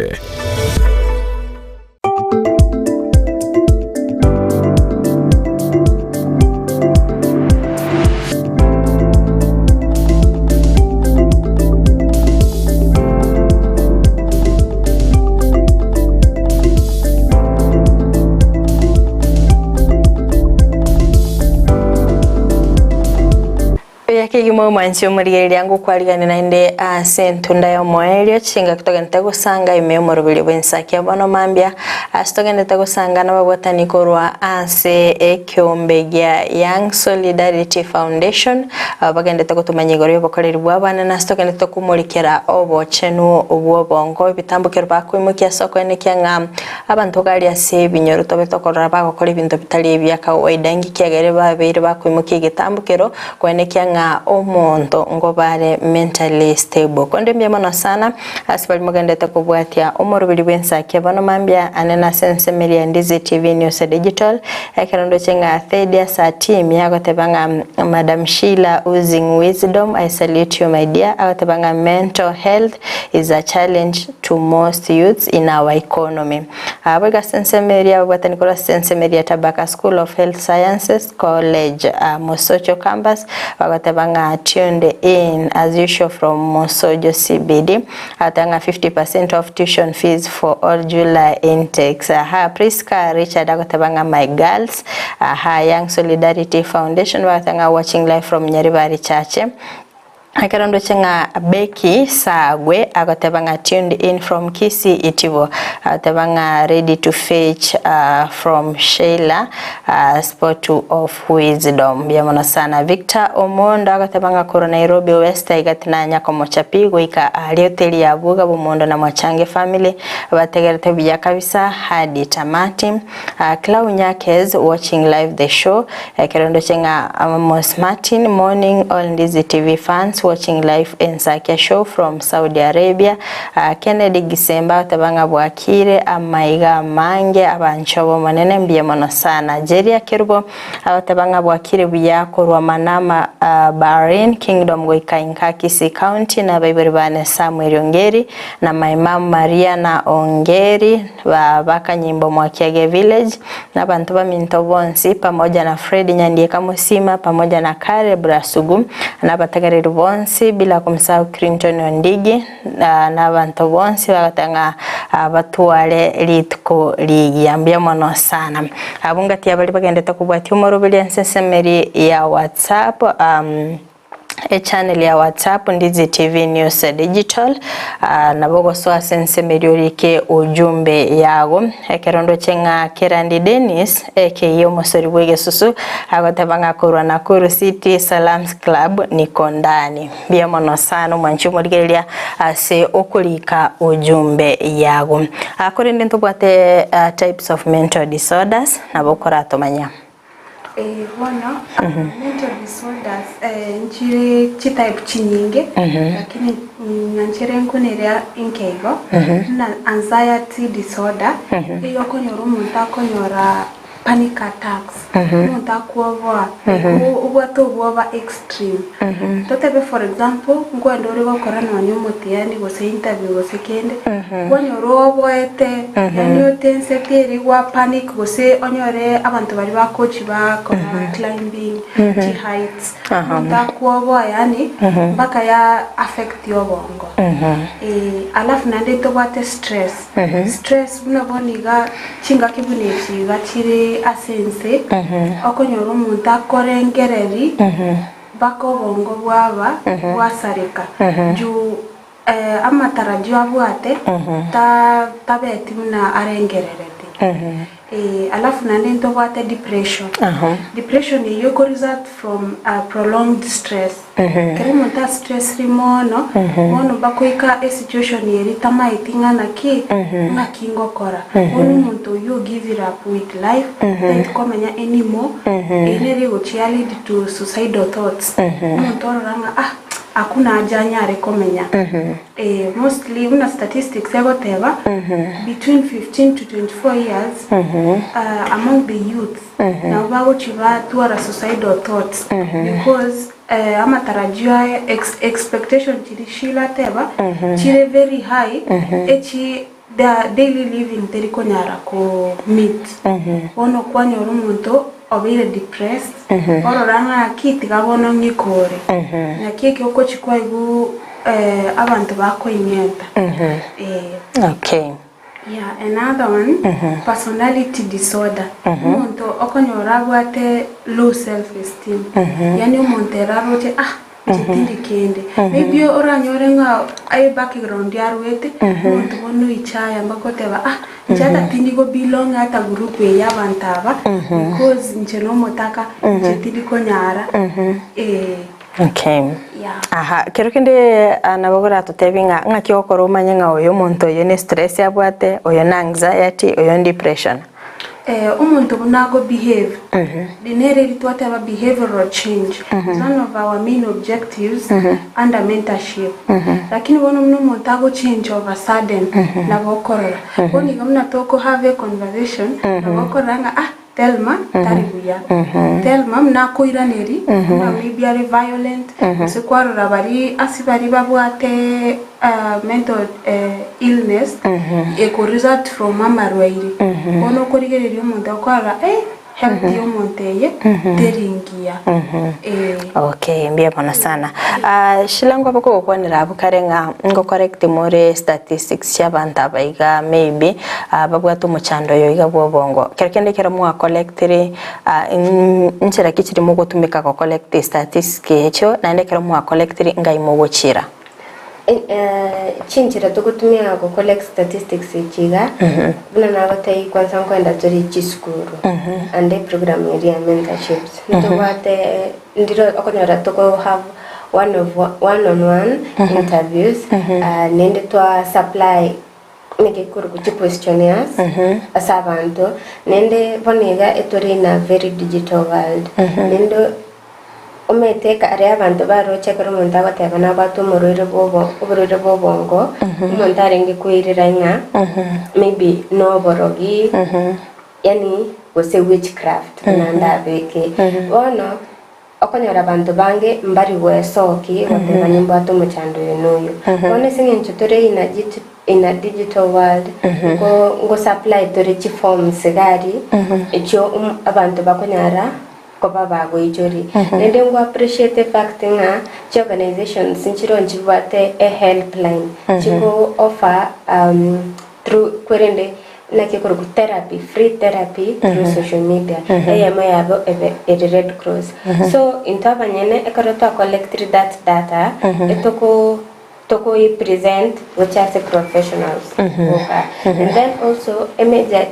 Erimo mwanche omorigereria ngokwarigania naende ase entunda y'omoerio, chingaki togenderete gosanga ime y'omoroberio bw'ensakia bono mambia, ase togenderete gosanga nababwatani korwa ase ekeombe gia Young Solidarity Foundation, abwo bagenderete gotomanya igoro y'obokoreri bw'abana na ase togenderete komorikera obochenu bw'obongo, ebitambokero bakoimokia ase okoenekia ng'a Abanto gari ase ebinyoro tobe tokorora bagokora ebinto bitari ebia kawaida, inki kiagere babeire bakoimokia egetambo kero koenekia ng'a omonto ngoba are mentally stable. Konde mbuya mono sana ase baria mogenderete kobwatia omoroberi bw'ensakia bono mambia ane nase ensemo eria ya Ndizi TV News Digital ekero ndoche ng'a Thedia Satimi agoteba ng'a Madam Sheila oozing wisdom I salute you my dear agoteba ng'a mental health is a challenge to most youths in our economy. Aba boigo ase ensemo eria ababwatani korwa ase ensemo eria Tabaka School of Health Sciences College Mosocho Campus bagoteba ng'a tuned in as usual from Mosojo CBD agateba ng'a 50% off tuition fees for all July intakes. Aha Prisca Richard agoteba ng'a my girls. Aha Young Solidarity Foundation bagoteba ng'a watching live from Nyaribari Chache. Ekero ndoche ng'a Becky Sagwe agoteba ng'a tuned in from Kisii Itibo, agoteba ng'a ready to fetch from Sheila spot of wisdom. Mbuya mono sana. Victor Omondo agoteba ng'a korwa Nairobi West aiga tinanya komocha pi goika aria hoteli ya Buga Bomondo na Mwachange family bategerete buya kabisa hadi tamati. Clau Nyakes watching live the show ekero ndoche ng'a Amos Martin morning all Ndizi TV fans watching live Ensakia show from Saudi Arabia Kennedy Gisemba agoteba ng'a bwakire amaiga amange abanchwa b'Omonene mbuya mono sana Jeria Kerubo agoteba ng'a bwakire buya korwa Manama Bahrain Kingdom goika inka Kisii County na abaibori bane Samuel Ongeri na my mum Mariana Ongeri Ba bakanyimba Mwakiage village, na abanto baminto bonsi, pamoja na Fred Nyandieka Musima, pamoja na Caleb Rasugu, na abategereri bonsi, bila komsahau Clinton Ondigi, na abanto bonsi bagoteba ng'a batware rituko rigiya. Mbuya mono sana. Abwo ngati ya baria bagendete kobwatia omoroberi ase ensemeri ya WhatsApp. Echannel ya WhatsApp Ndizi TV News Digital nabo ogosoa ase ensemo eria orike ujumbe yago. Ekero ndoche ng'a Kerandi Dennis aka omosori bw'egesusu agoteba ng'a korwa Nakuru City Salams Club niko ndani. Mbuya mono sana omwanchi omorigereria ase okorika ujumbe yago. Korende ntobwate types of mental disorders nabo okoratomanya. Ee bono, mental disorders nchire chitype chinyinge, lakini nyanchera enkune eria enke igo, buna anxiety disorder, eywo okonyora omonto akonyora panic attacks, omonto akwoboa, obwate obwoba extreme. Totebe for example, nkoenda ore gokora nonye omotihani gose interview gose kende, kwanyora oboete, yaani otenseti eri gwa panic gose onyore abanto baria bakochi bakora climbing chi heights, omonto akwoboa yaani mpaka ya affect obongo. Alafu naende ntobwate stress, stress buna bono iga chingaki buna echi iga chire ase ense, okonyora omonto akorengereri mpaka obongo bwaba bwasareka juu amatarajio abwate tabeti buna arengerereti. Alafu naende ntobwate depression. Depression eyio eko result from prolonged stress. Ekero omonto a stressiri mono, bono bakoika esituation eria tamaeti ng'a naki, ng'aki ngokora. Bono omonto oyio o give it up with life, taeti komenya anymore, eyio nere egochia lead to suicidal thoughts. Omonto orora ng'a ah, hakuna haja anyare komenya. Mostly buna statistics egoteba, between 15 to 24 years, among the youths, Nabo bagochia batwara suicidal thoughts because amatarajio aye expectation chiria Sheila ateba chire very high echi their daily living teri konyara ko meet. Bono kwanyora omonto obeire depressed orora ng'aki tiga bono ng'ikore. Naki eki okochia kwaigwa abanto bakoing'enta. Okay. Yeah, another one, personality disorder. Omonto okonyora abwate low self esteem. Yaani omonto ere aroche ah, Inche tindi kende. Maybe oranyore ng'a aye background arwete, omonto bono oichaya mpaka oteba ah, inche ata tindi go belong ata group eye ya abanto aba, because inche nomotaka, inche tindi konyara, eh. Okay. Yeah. Aha, kero kende ah, nabo oratotebie ng'a ng'aki ogokora omanye ng'a oyo omonto oyo ne stress abwate, oyo na anxiety, oyo depression. Eh, omonto buna ago behave, nere eri twateba behavioral change is one of our main objectives under mentorship. Lakini bono buna omonto ago change of a sudden, nabo okorora. Bono iga buna toko have a conversation, nabo okorora ng'a ah, Thelma tari buya. Thelma buna akoiraneria, buna maybe are violent, gose kwarora baria ase baria babwate mental illness, eko result from amarwaire. Bono okorigereria omonto okorora eh, health ya omonto eye teri ngiya. Eh. Okay, mbuya mono sana. Ah, Sheila nkoba kogokwanera abwo kare ng'a ngo correct more statistics chia abanto aba iga maybe ah, babwate omochando oyo iga bwa obongo. Kero kende ekero mwa collectire ah, nchera ki chiri mogotumeka go collect statistics echio naende ekero mwa collectire ngai mogochira? Chinchera togotumia go collect statistics echi iga, buna nagotebia kwanza nkoenda tore chisukuru ande eprogram eria ya mentorships ntobwate ndiro okonyora toko have one of one on one interviews naende twa supply neke korokwa chiquestionnaires ase abanto naende bono iga etore in a very digital world naende Omanyete aria abanto baroche ekero omonto agoteba nabwate omorwaire bw'obo oborwaire bw'obongo, omonto arenge koirera ng'a maybe noborogi, yaani gose witchcraft buna ndabeke. Bono, okonyora abanto bange mbari goesoki goteba nimbwate omochando oyo na oyo. Bono ase eng'encho tore in a git in a digital world, nko nko supply tore chiforms iga aria, echio abanto bakonyara. koba bagoichoria. Naende ngo appreciate fact ng'a chi organizations nchiroo nchibwate e helpline chigo offer through kwerende naki ekorokwa therapy, free therapy through social media. Eyemo yabo ebe ere Red Cross. So intwe abanyene ekero twa collectire that data, etoko tokoi present gochia ase professionals boka. And then also a major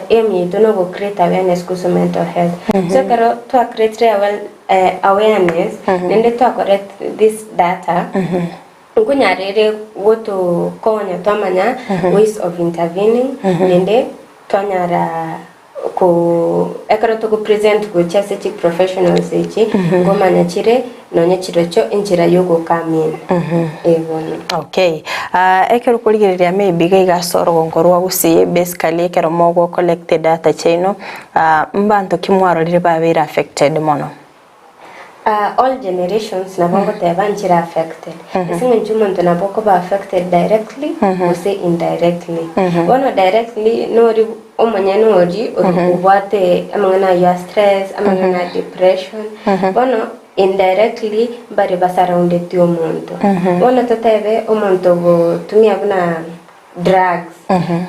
aim yaito no go create awareness kuhusu mental health. So ekero twa creatire awareness naende twa collect this data nkonyara ere gotokonya twamanya ways of intervening naende twanyara Ko ekero togo present gochia ase chi professionals echi, nkomanya chire nonye chirochio enchera yogo come in. Eh bono. Okay. Ah, ekero okorigereria maybe iga iga ase orogongo rwa Gusii, basically ekero mogo collect data chiaino, ah, mbanto ki mwarorire babeire affected mono? All generations nabo ngoteba nchire affected. Ase eng'encho omonto nabo okoba affected directly gose indirectly. Bono directly nori omonyene oria ori obwate amang'ana aywo a stress, amang'ana a depression. Bono indirectly mbare basurroundeti omonto. Bono totebe omonto ogotumia buna drugs.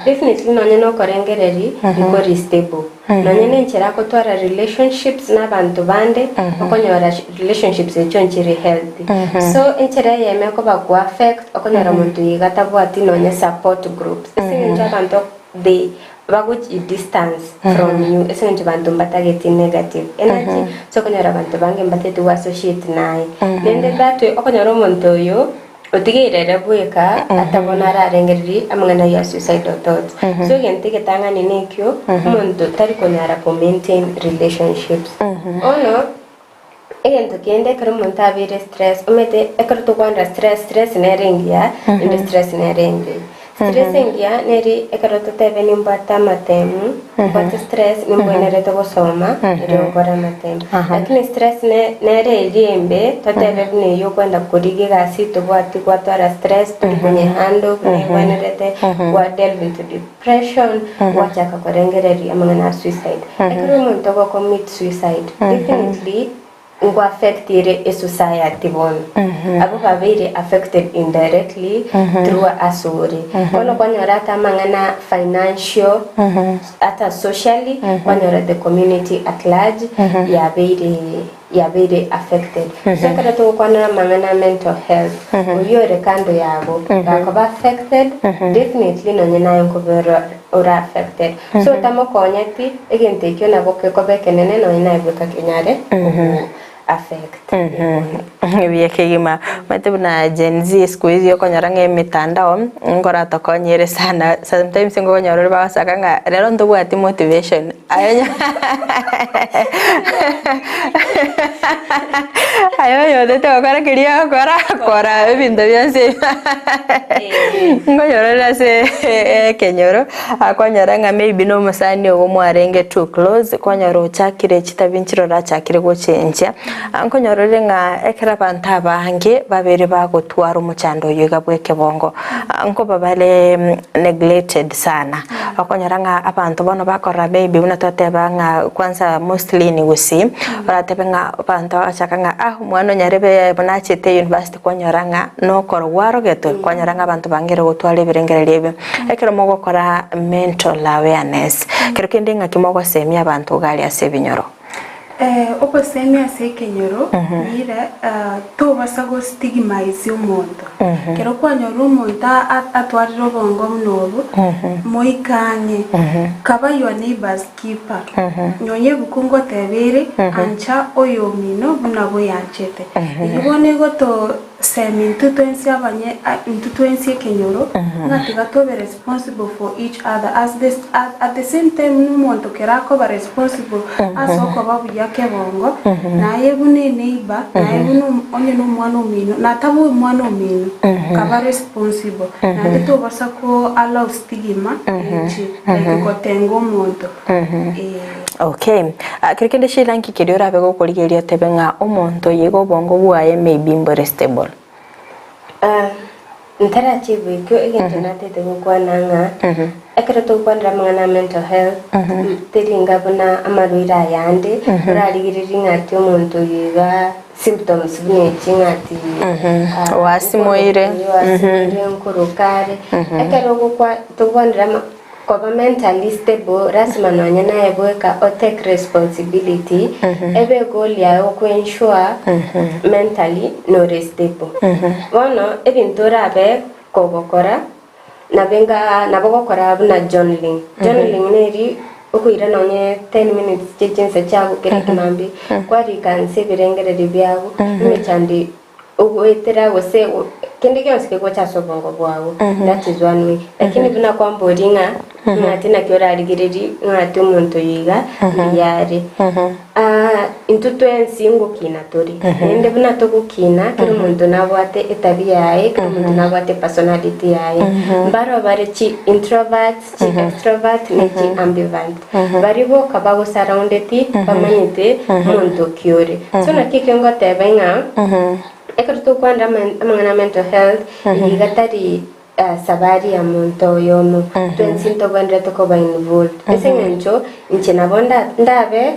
Definitely nonye nokorengereri nkori stable. Nonye nenchera akotwara relationships nabanto bande okonyora relationships echio nchiri healthy. So enchera eyemo ekoba go affect okonyora omonto oyo iga tabwati nonye support groups. Ase eng'encho abanto they bagochi distance from you ase eng'encho banto mbatageti negative energy so okonyora abanto bange mbatagete go associate naye. Naende that way okonyora omonto oyo. Otigeire ere bweka, atabona ararengererie amang'ana ayio a suicidal thoughts. So egento egetang'ani nekio, omonto tari konyara ko maintain relationships. Bono, egento kende ekero omonto abeire stress, omanyete ekero tokwanera stress, stress nere engiya, naende stress nere embe. Stress engiya neri ekero totebe nimbwate amatemu, mbwate stress nimbwenerete gosoma erio nkore amatemu. Lakini stress ne nere eria embe totebe buna eywo okwenda korigia egasi tobwati gwatwara stress tori konyehandle buna ebwenerete, gwa delve into depression, gwachaka korengereria amang'ana a suicide. Ekero omonto ogocommit suicide, definitely Nko affect ere esociety bono. Abwo babeire affected indirectly through asore. Bono kwanyora ata amang'ana financial, ata socially, kwanyora the community at large yabeire. yabeire affected. So ekero togokwanera amang'ana a mental health, oyio ore kando yago gakoba affected, definitely nonye naye nkoba ore ore affected. So otamokonyeti, egento ekio nabo gekoba ekenene nonye naye bweka kenyare kogo affect. Ebuya kegima. Omanyete buna Gen Z siku hizi okonyora ng'a emitandao nkoratokonye ere sana sometimes nkonyora ore bagosaka ng'a rero ntobwati motivation aye aye oyotete gokora keria ogokora kora ebinto bionsi nkonyora ore ase ekenyoro akonyora ng'a maybe na omosani ogo mwarenge too close kwanyora ochakire chitabi nchire orachakire gochenchia. Nkonyora ore ng'a ekero abanto abange babere bagotwara omochando oyo iga bw'ekebongo, nkoba bare neglected sana. Okonyora ng'a abanto bono bakorora maybe buna twateba ng'a kwanza mostly in Gusii, oratebe ng'a abanto bagachaka ng'a ah omwana onyarebe buna achete university kwanyora ng'a nokorogwa arogetwe, kwanyora ng'a abanto bangire gotwara ebirengererio ebio. Ekero mogokora mental awareness, kero kende ng'aki mogosemia abanto iga aria ase ebinyoro? Obosemia ase ekenyoro nire tobasa go stigmize omonto. Kero kwanyorire omonto atwarire obongo buna obo, moike ang'e, kaba your neighbour's keeper. Nonya ebuku ngoteba ere, ancha oyomino buna bweanchete. Eyio bono egoto semi intwe twensi abanye intwe twensi ekenyoro, ng'a tiga tobe responsible for each other as the at the same time buna omonto kero akoba responsible ase okoba buya kebongo, naye buna eneighbor, naye buna onye na omwana omino, nataba omwana omino, kaba responsible. Naende tobasa ko allow stigma eche, like gotenga omonto, eh. Okay, kero kende Sheila nki keria orabe gokorigereria otebe ng'a omonto oyo iga obongo bwaye maybe mbore stable? Ntarachibu ekio egento natete gokwana ng'a ekero togokwanera amang'ana a mental health teri inga buna amarwaire aya ande orarigererie ng'a ati omonto oyo iga symptoms buna echi ng'a ati Oasimoire. oasimoire nkoroka are ekero ogokwa togokwanera ama koba mentally stable lasima nonye naye bweka o take responsibility ebe egoal yaye oko ensure mentally nore stable. Bono ebinto orabe kogokora nabe nga nabo ogokora buna journaling. Journaling neri okoira nonye ten minutes chie chinsa chiago kera ekemambia kwarika nse ebirengererio biago emechando Ogoetera gose kende gionsi kegocha ase obongo bwao, that is one way. Lakini buna kwamboria ng'a ng'ati naki orarigererie ng'ati omonto oyo iga mbuya are. Ah, intwe twensi ngokina tore, naende buna togokina kera omonto nabwate etabia yaye, kera omonto nabwate personality yaye. Mbaro bare chi introverts, chi extrovert ne chi ambivert. Baria boka bagosaraundeti bamanyete monto ki ore. So naki ekio ngoteba ng'a ekero tokwanera amang'ana a mental health eye iga tari sabari ya monto oyomo, twensi ntobwenerete koba involved. Ase eng'encho inche nabo ndabe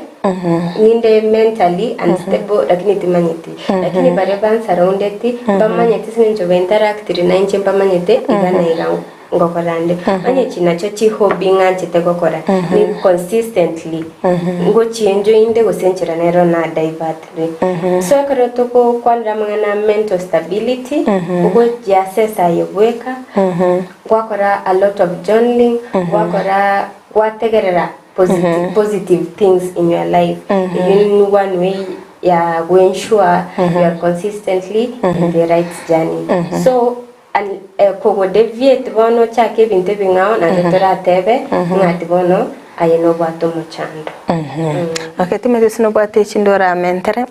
ninde mentally unstable lakini timanyeti. Lakini baria bansaraundeti mbamanyeti ase eng'encho ba interactire nainche mbamanyete iga na iga. Ngokora nde, onye echi nachio chihobby ng'anchete gokora, ni consistently ngochienjoy inde gose enchera nero na divertire. So ekero togokwanera amang'ana a mental stability, ogochiassess aye bweka, gwakora a lot of journaling, gwakora gwategerera positive, positive things in your life, eyio ni one way ya go ensure you are consistently in the right journey. So Kogodeviate bono ochake ebinto ebing'ao naende toratebe ng'a ati bono aye nobwate omochando. Okay, Timothy ase nobwate echinde oramentere.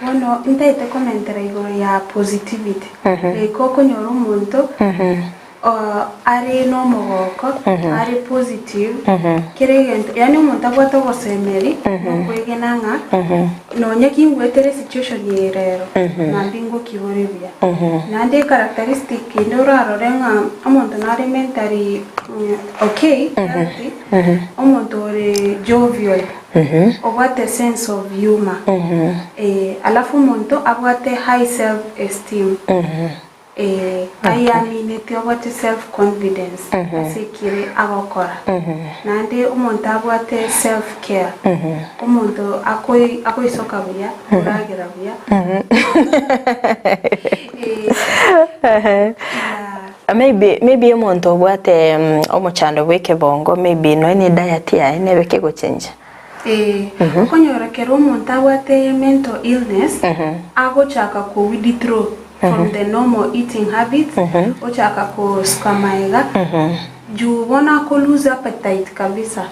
Bono ntaete komentera igoro ya positivity. Like okonyora omonto are nomogoko, are positive, kera egento, yaani omonto abwate ogosemeri, nokwegena ng'a nonya kingwetere esituation eye rero, mambia ngokigore buya. Naende echaracteristic ende orarore ng'a omonto nare mentally okay, healthy, omonto ore jovial, obwate sense of humour, alafu omonto abwate high self esteem. Eh, ayiamineti obwate self confidence ase ekere agokora. Naende omonto abwate self care, omonto akoi akoisoka buya, koragera buya. Eh, yeah. Maybe maybe omonto obwate omochando bwa ekebongo maybe nonya ne diet yaye nebe kegochenja. Ee, okonyora kera omonto abwate mental illness agochaka ko withdraw from the normal eating habits, ochaka kosuka maega, juu bono ako lose appetite kabisa.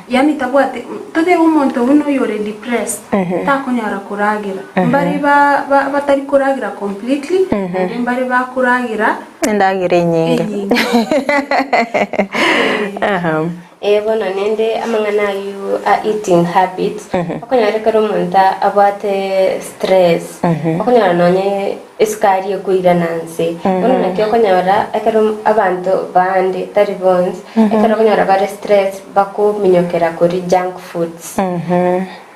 Yaani tabwati, totebe omonto buna oyore depressed, takonyara koragera. Mbare ba ba batari koragera completely, naende mbare bakoragera Endagera enyinge. enyinge. Ee. Ee bono nende amang'ana ayio a eating habits, okonyora ekero omonto abwate stress, okonyora nonye esukari ekoirana nse. Bono naki okonyora ekero abanto bande tari bonsi, ekero okonyora bare stress bakominyokera koria junk foods.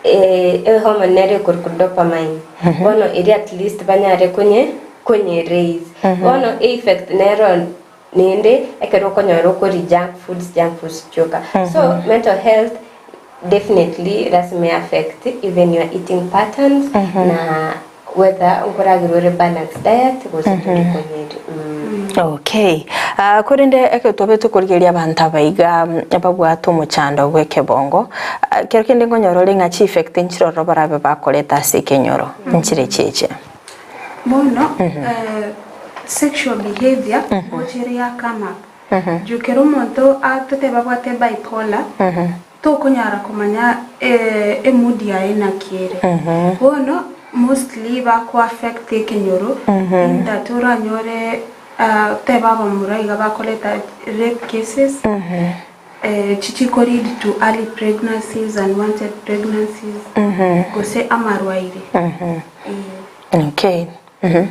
Ehormone nere ekorokwa dopamine, bono eria at least banyare konye konye raise. Bono effect nero Naende ekero okonyora okoria junk foods, junk foods chioka. So mental health definitely lasima e affect even your eating patterns na whether nkoragerwa ore balanced diet gose tori konyeria. Mm. Okay. Ah, korende ekero twabe tokorigereria abanto aba iga babwate omochando bw'ekebongo, ah, kero kende nkonyora ore ng'a chieffect nchiroro barabe bakoreta ase ekenyoro, nchire chiache. Bono sexual behavior gocha ere ya come up. Juu kera omonto totebe abwate bipolar, tokonyara komanya emood yaye naki ere. Bono mostly bako affect ekenyoro in that oranyore totebe abamura iga bakoreta rape cases, chichiko lead to early pregnancies, unwanted pregnancies, gose amarwaire. Okay. Mhm.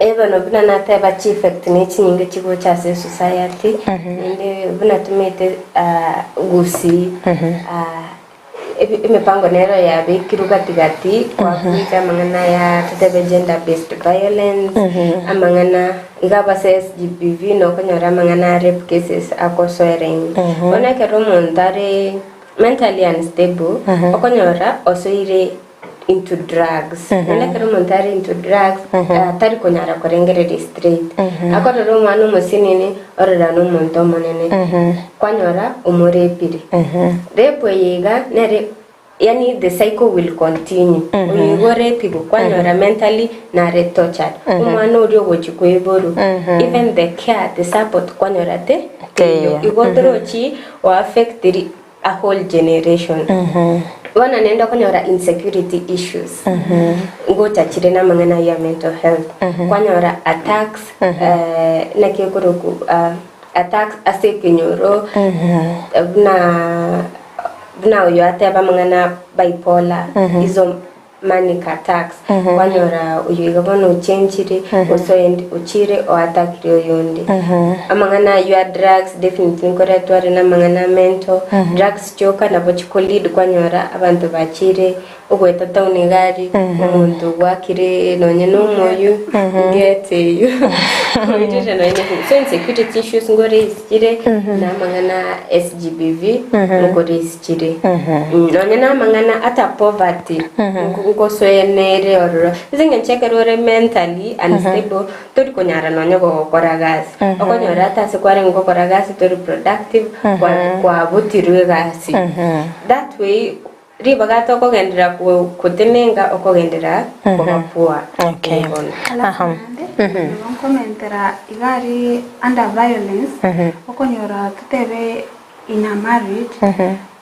Ee bono buna nateba chieffect ne chinyinge chigocha ase esociety, naende buna tumete gusii, Emepango nero yabekirwe gati gati koabuicha amang'ana aya totebe gender based violence, amang'ana iga ase SGBV nokonyora amang'ana a rape cases agosoera ime. Bono ekero omonto are mentally unstable, okonyora osoire into drugs. Naende ekero omonto are into drugs, tari konyara korengereria straight. Akorora omwana omosinini, orora na omonto omonene. Kwanyora omorepire. Rape eye iga nere yaani the cycle will continue. Oyo iga orepigwe, kwanyora mentally nare tortured. Omwana oria ogochia koiborwa, even the care, the support kwanyora te teiyo. Igo torochi o affectiri a whole generation. Bono nende okonyora insecurity issues ngocha chire na amang'ana ayio ya mental health. Kwanyora attacks eh, naki ekoroku ah, attacks ase ekenyoro buna buna oyo ateba amang'ana bipolar izo manic attacks kwanyora oyo iga bono ochenchire gose oyonde ochire oatakire oyonde. Amang'ana ayio a drugs definitely nkoretwa are na amang'ana a mental, drugs chioka nabo chiko lead kwanyora abanto bachire ogoeta town iga aria, omonto ogwakire nonye na omoyio ngete eyio oirire nonye na so insecurity issues ngo raise chire na amang'ana a SGBV nko raise chire. Nonya namang'ana ata poverty ngosoenere ororo ase eng'encho ekero ore mentally unstable tori konyara nonya gokora gasi okonyora ata ase kwarenge gokora gasi tori productive kwabutirwe egasi that way ribaga ata okogenderera gotenenga okogenderera koba poor Okay. bono. Alafu naende nabo nkomentera iga aria under violence okonyora totebe In a marriage,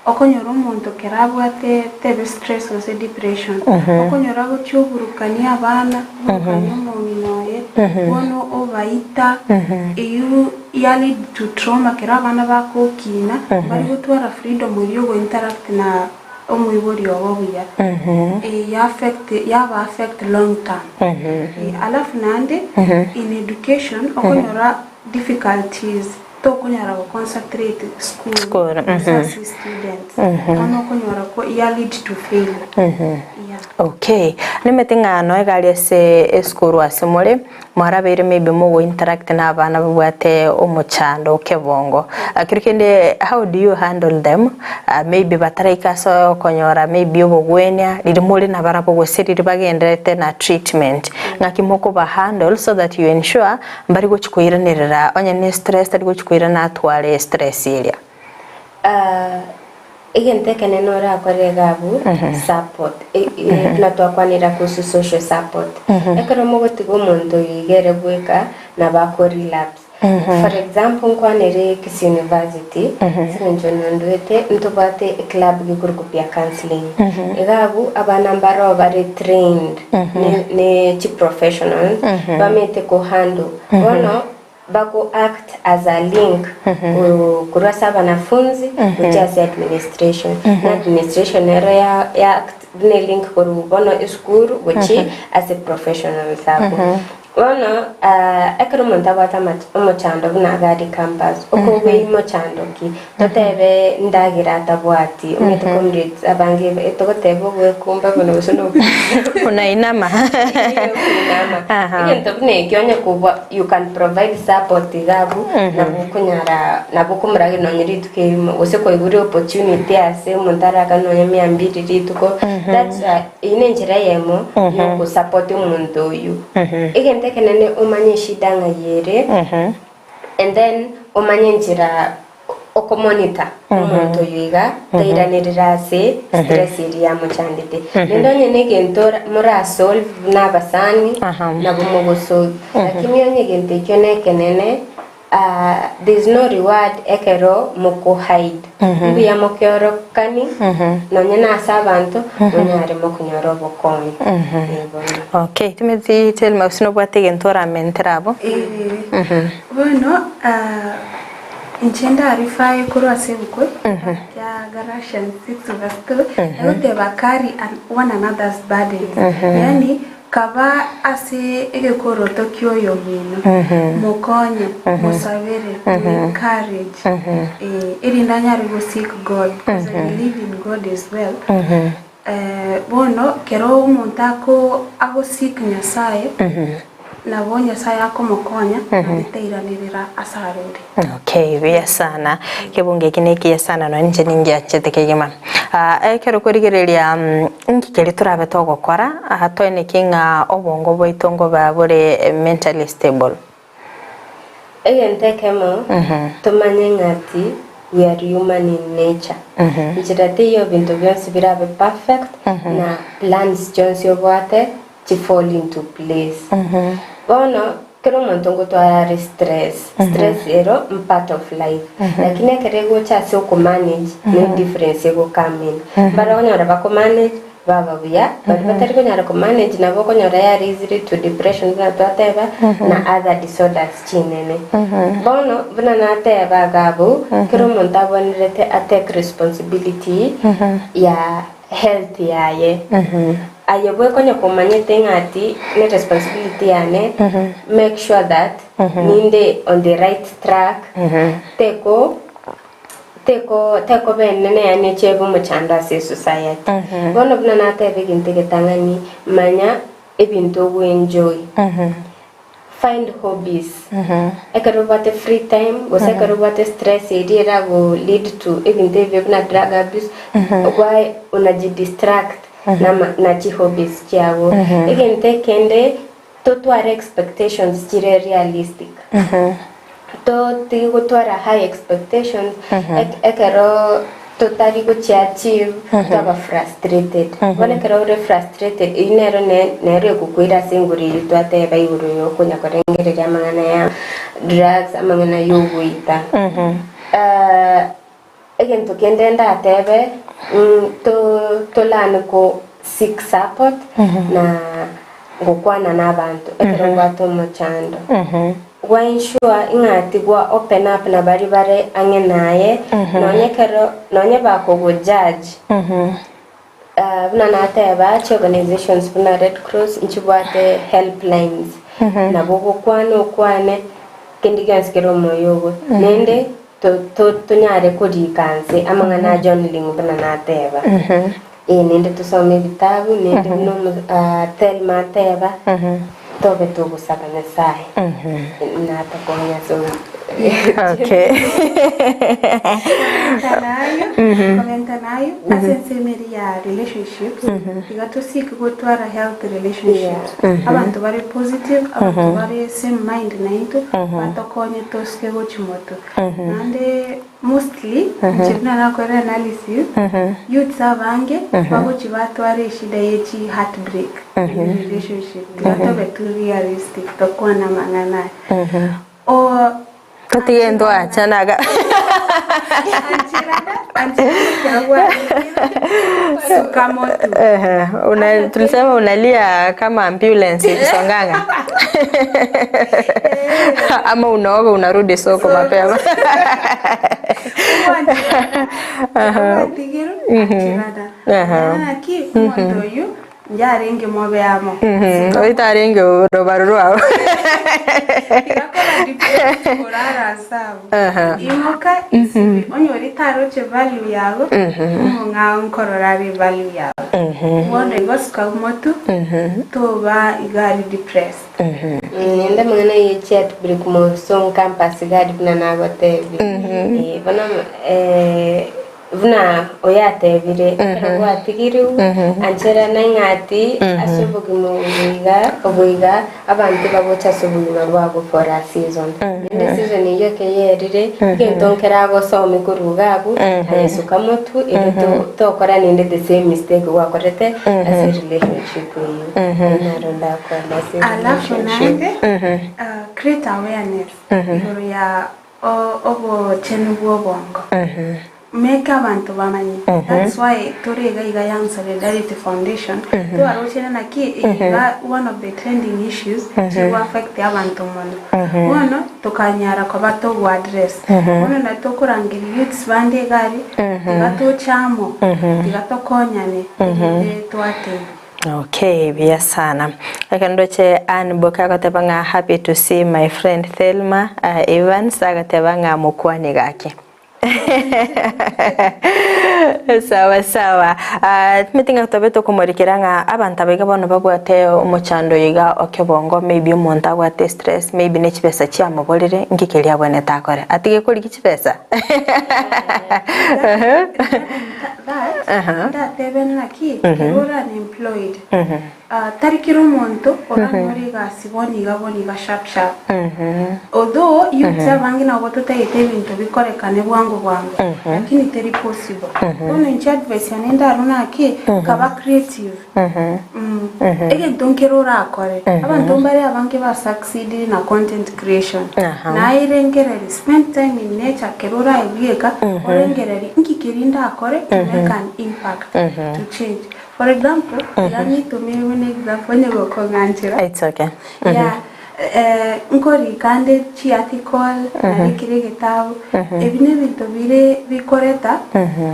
okonyora omonto kera abwate tebe stress gose depression, okonyora agochia oburukania abana, oburukania omong'ina oye, bono obaita, eywo ya lead to trauma kero abana bagokina, mbari gotwara freedom eria yogo interact na omoibori obo buya, ya affect yaba affect long term. Alafu naende in education, okonyora difficulties. Tokonyara go concentrate school School, gose ase students bono okonyora ko ya lead to failure yeah. Okay, nimete ng'a noe iga aria ase esukuru ase more, mwarabeire maybe mogo interact na abana babwate omochando o kebongo. Kero kende how do you handle them maybe bataraika ase okonyora maybe obogwenia riria more nabarabwo gose riria bagendererete na treatment, ng'aki mokoba handle so that you ensure mbari gochi koiranerera onye ne stress tari gochi koirana atware stress eria. Egento ekenene orakore iga abwo, support. Buna twakwanera kuhusu social support. Ekero mogotiga omonto oyo iga ere bweka, nabo ako relapse. For example, nkwanere Kisii University, ase eng'encho nonduete, ntobwate eclub gekorokwa peer counselling. Iga abwo, abana mbaroo bare trained ne ne chiprofessionals, bamaete kohandle. Bono, Bago act as a link korwa ase abanafunzi gochia ase administration, na administration nero ya ya act buna elink korwa bono esukuru gochia ase professionals abwo. Bono ekero omonto abwate ama omochando buna iga aria campus, okobua mochando ki? Totebe ndagera atabwati, omanyete comrades abange togoteba ogwekumba bono gose no Unainama. Okuinama. Egento buna ekio onye kobua you can provide support iga abwo nabo okonyara nabo okomorageria nonye rituko erimo gose koigure opportunity ase omonto arakane nonye mia mbiri rituko that's why eyio ne enchera eyemo ya okosupport omonto oyio. Egento ekenene omanye eshida ng'ai ere And then omanye enchera okomonita omonto oyo iga tairanerera ase stress eria yamochandete. Naende onye na egento ora- morasolve buna abasani nabo mogosolve. Lakini onye egento ekio na ekenene ah, there is no reward ekero mokohide. Mbuya mokeorokani nonye na ase abanto monyare mokonyora obokonyi. Eh, bono. Okay, timothy tell me gose nobwate egento oramentere abwo. Eh, bono ah, inche ndarifae korwa ase ebuku ya Galatians 6 verse 2 egoteba carry an- one another's burdens yaani Kaba ase egekoroto ki'oyomino, mokonye, mosabere, mu encourage, eh, erinde anyare go seek God, because I believe in God as well. Eh, bono kero omonto ako ago seek Nyasaye, nabo Nyasaye akomokonya, naende tairanerera ase arore. Okay, buya sana. Kebungo eki nekiya sana nonya inche ningianchete kegima. Ah, ekero korigereria mm, inki keria torabe togokora, ah, toeneki ng'a obongo bwaito ngoba bore mentally stable. Egento ekemo tomanye ng'a ati we are human in nature. Nchera teiyo ebinto bionsi birabe perfect na plans chionsi obwate chi fall into place. Bono kera omonto ngotwara are stress, stress ero mpart of life lakini ekero egocha ase okomanage ne difference ego come in. Mbare okonyora bakomanage baba buya, baria batari konyara komanage nabo okonyora ya raised to depression buna twateba na other disorders chinene. Bono buna nateba iga abwo, kera omonto abwenerete atake responsibility ya health yaye. Aye bwekonye komanyete ng'a ati ne responsibility yane make sure that ninde on the right track teko teko tekoba enene yaani eche ebe omochando ase esociety. Bono buna nateba egento egetang'ani manya ebinto ogoenjoy. Find hobbies. Ekero obwate free time gose ekero obwate stress eria erago lead to ebinto ebibe buna drug abuse, why unajidistract nama na chihobbies chiago. Egento ekende totware expectations chire realistic. Totige gotwara high expectations ek- ekero totari gochi achieve twaba frustrated. Bono ekero ore frustrated eyio nero ne- nero egokoira ase engoro eyio twateba igoro ya okonya korengereria amang'ana ya drugs, amang'ana ya ogoita. Egento kende ndatebe to to learn ko seek support na gokwana na abanto ekero obwate omochando. Gwa ensure ng'a tigwa open up na baria bare ang'e naye nonye ekero nonye bakogo judge buna nateba chi organizations buna Red Cross nchibwate helplines nabo ogokwana okwane kende gionsi kere omoyo ogo naende tonyare korika nse amang'ana a journaling buna nateba. Eh, naende tosome ebitabu, naende buna omo ah, Thelma ateba, tobe togosaba Nyasaye, natokonye ase obo Okay. Komenta nayo, komenta nayo, ase ensemo eria ya relationships, iga tosike gotwara healthy relationships. Abanto bare positive, abanto bare same mind naintwe, batokonye tosike gochia motwe. Naende Mostly, inche buna nakora analysis, youths abange bagochi batwara eshida ye chi heartbreak in relationship. Tiga tobe too realistic tokwane amang'ana aya. O Totige ntwachana iga. Ancherana, ancherana ekero gwaremirwe, suka motu. Ehe, una, tulisema unalia kama ambulance ikisonganga ama unaoga unarudi soko mapema Gwatigirwe, ancherana. Naki omonto oyio Njarenge mobe amo. Oitarenge orobaru rwao. Tiga koba depressed korara ase abwo. Imoka isibe. Onye oria taroche value yago, omong'ao nkorora are value yago. Bono igo suka motu, toba iga ari depressed. Naende amang'ana ye chiatbreak moso ncampus iga aria buna nagotebia. Bono Buna oyatebire, ekero gwatigirwe, ancherana ing'ati ase obogima obo iga, obo iga, abanto bagocha ase obogima bwabo for a season. Naende season eyio ekero yerire, egento nkeragosome korwa iga abwo, aye suka motwe erio to- tokora naende the same mistake gwakorete ase relationship eyio. Ayio naro ndakwana ase Alafu relationship. naende, create awareness igoro ya Obochenu bw'obongo. Make abanto bamanye. That's why tore iga iga Young Solidarity Foundation, twarochire naki iga one of the trending issues chigo affect abanto mono. Bono tokanyara koba togo address. Bono nari tokorangeria youths bande iga aria, tiga toche amo, tiga tokonyane, erinde twatebia. Okay, buya sana. Ekero ndoche Ann Boke agoteba ng'a happy to see my friend Thelma uh, Evans agateba ng'a mokwanie gaki. Sawa sawa. Uh, timeti ng'a tobe tokomorikera ng'a abanto aba iga bono babwate omochando oyo iga okebongo maybe omonto abwate stress maybe ne chibesa chiamoborire nki keria abwenerete akore atige korigia chibesa That, ndatebe ng'aki, ekero ore unemployed, tari kera omonto oranyore egasi bono iga bono iga sharp sharp. Although youths abange nabo totagete ebinto bikorekane bwango bwango, lakini teri possible. Bono inche advice yane ndarwe naki, kaba creative. Egento nkere orakore, abanto mbare abange ba succeedire na content creation. Naye rengereria, spend time in nature kero orae bweka, orengererie nki keria ndakore to make an impact, to change. For example, iga nyitumire buna example onye gokong'anchera. It's okay. Yeah, nkorika nde chi article, narikire egetabu, ebi nebinto bire bikoreta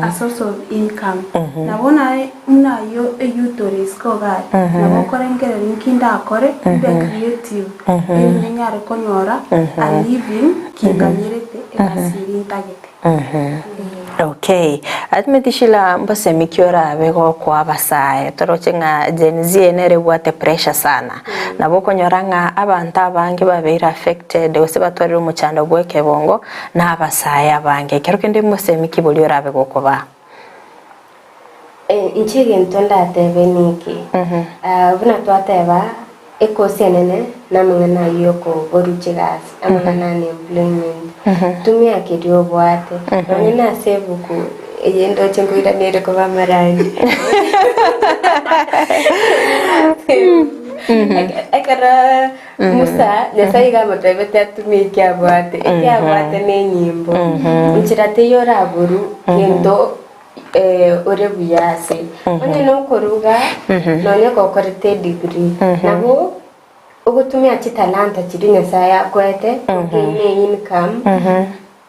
a source of income. Nabo naye buna ayio eyouth ore isiko iga aria, nabo okorengereria nki ndakore mbe creative erinde nyare konyora a living kinkanyerete egasi eria ntagete. Okay. Ultimately Sheila mbosemi ki orabe gokoa abasae toroche ng'a Gen Z eye nere ebwate pressure sana. Nabo okonyora ng'a abanto abange babeire affected gose batwarire omochando bwa ekebongo na abasae abange. Ekero kende mbosemi ki boria orabe gokobaa? Inche egento ndatebe niki, buna twateba ekosi enene namang'ana ayio yokoborwa chigasi, amang'ana a unemployment, tumia keria obwate, nonye nase ebuku eye ndoche nkoiranere koba amarandi. Ekero Musa, Nyasaye iga amotebete atumie eki abwate, eki abwate nenyimbo, nchera teiyo oraborwe gento ore buya ase. Onye nokoruga, nonya gokorete edegree, nabo ogotumia chitalanta chiria Nyasaye akoete, ogain income,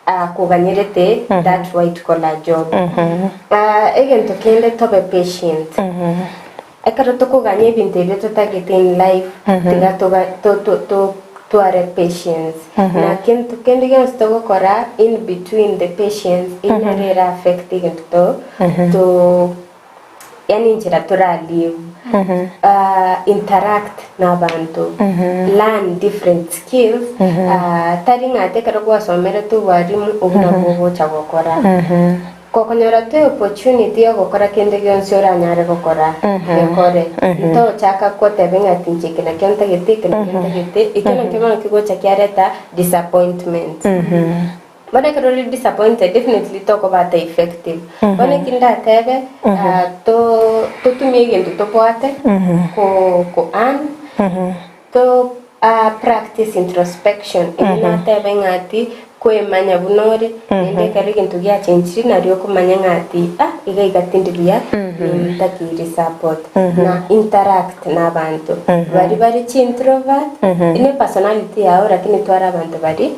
akoganyerete that white collar job. Egento kende tobe patient. Ekero tokoganya ebinto ebio totagete in life, tiga toga to to to tware patience. Na kento kende gionsi togokora in between the patience, inyore era affect egento to to. Yani enchera tora live, interact nabanto, learn different skills, tari ng'a ati ekero gwasomerete obwarimu obwo nabwo ogocha gokora. Gokonyora toe opportunity ya ogokora kende gionsi oranyare gokora, gekore. Ntochaka goteba ng'a ati inche eke nakio ntagete, eke nakio ntagete, ekio nakio bono kegocha kiareta disappointment. Bono ekero ore disappointed definitely tokoba ata effective. Bono eki ndatebe ah, to totumie egento tobwate ko ko earn to ah, practice introspection eye natebe ng'a ati kwemanya buna ore naende ekero egento giachenchiri nario okomanya ng'a ati ah iga iga tindi buya nintakeire support na interact na abanto baria bare chi introvert ne personality yao lakini twara abanto baria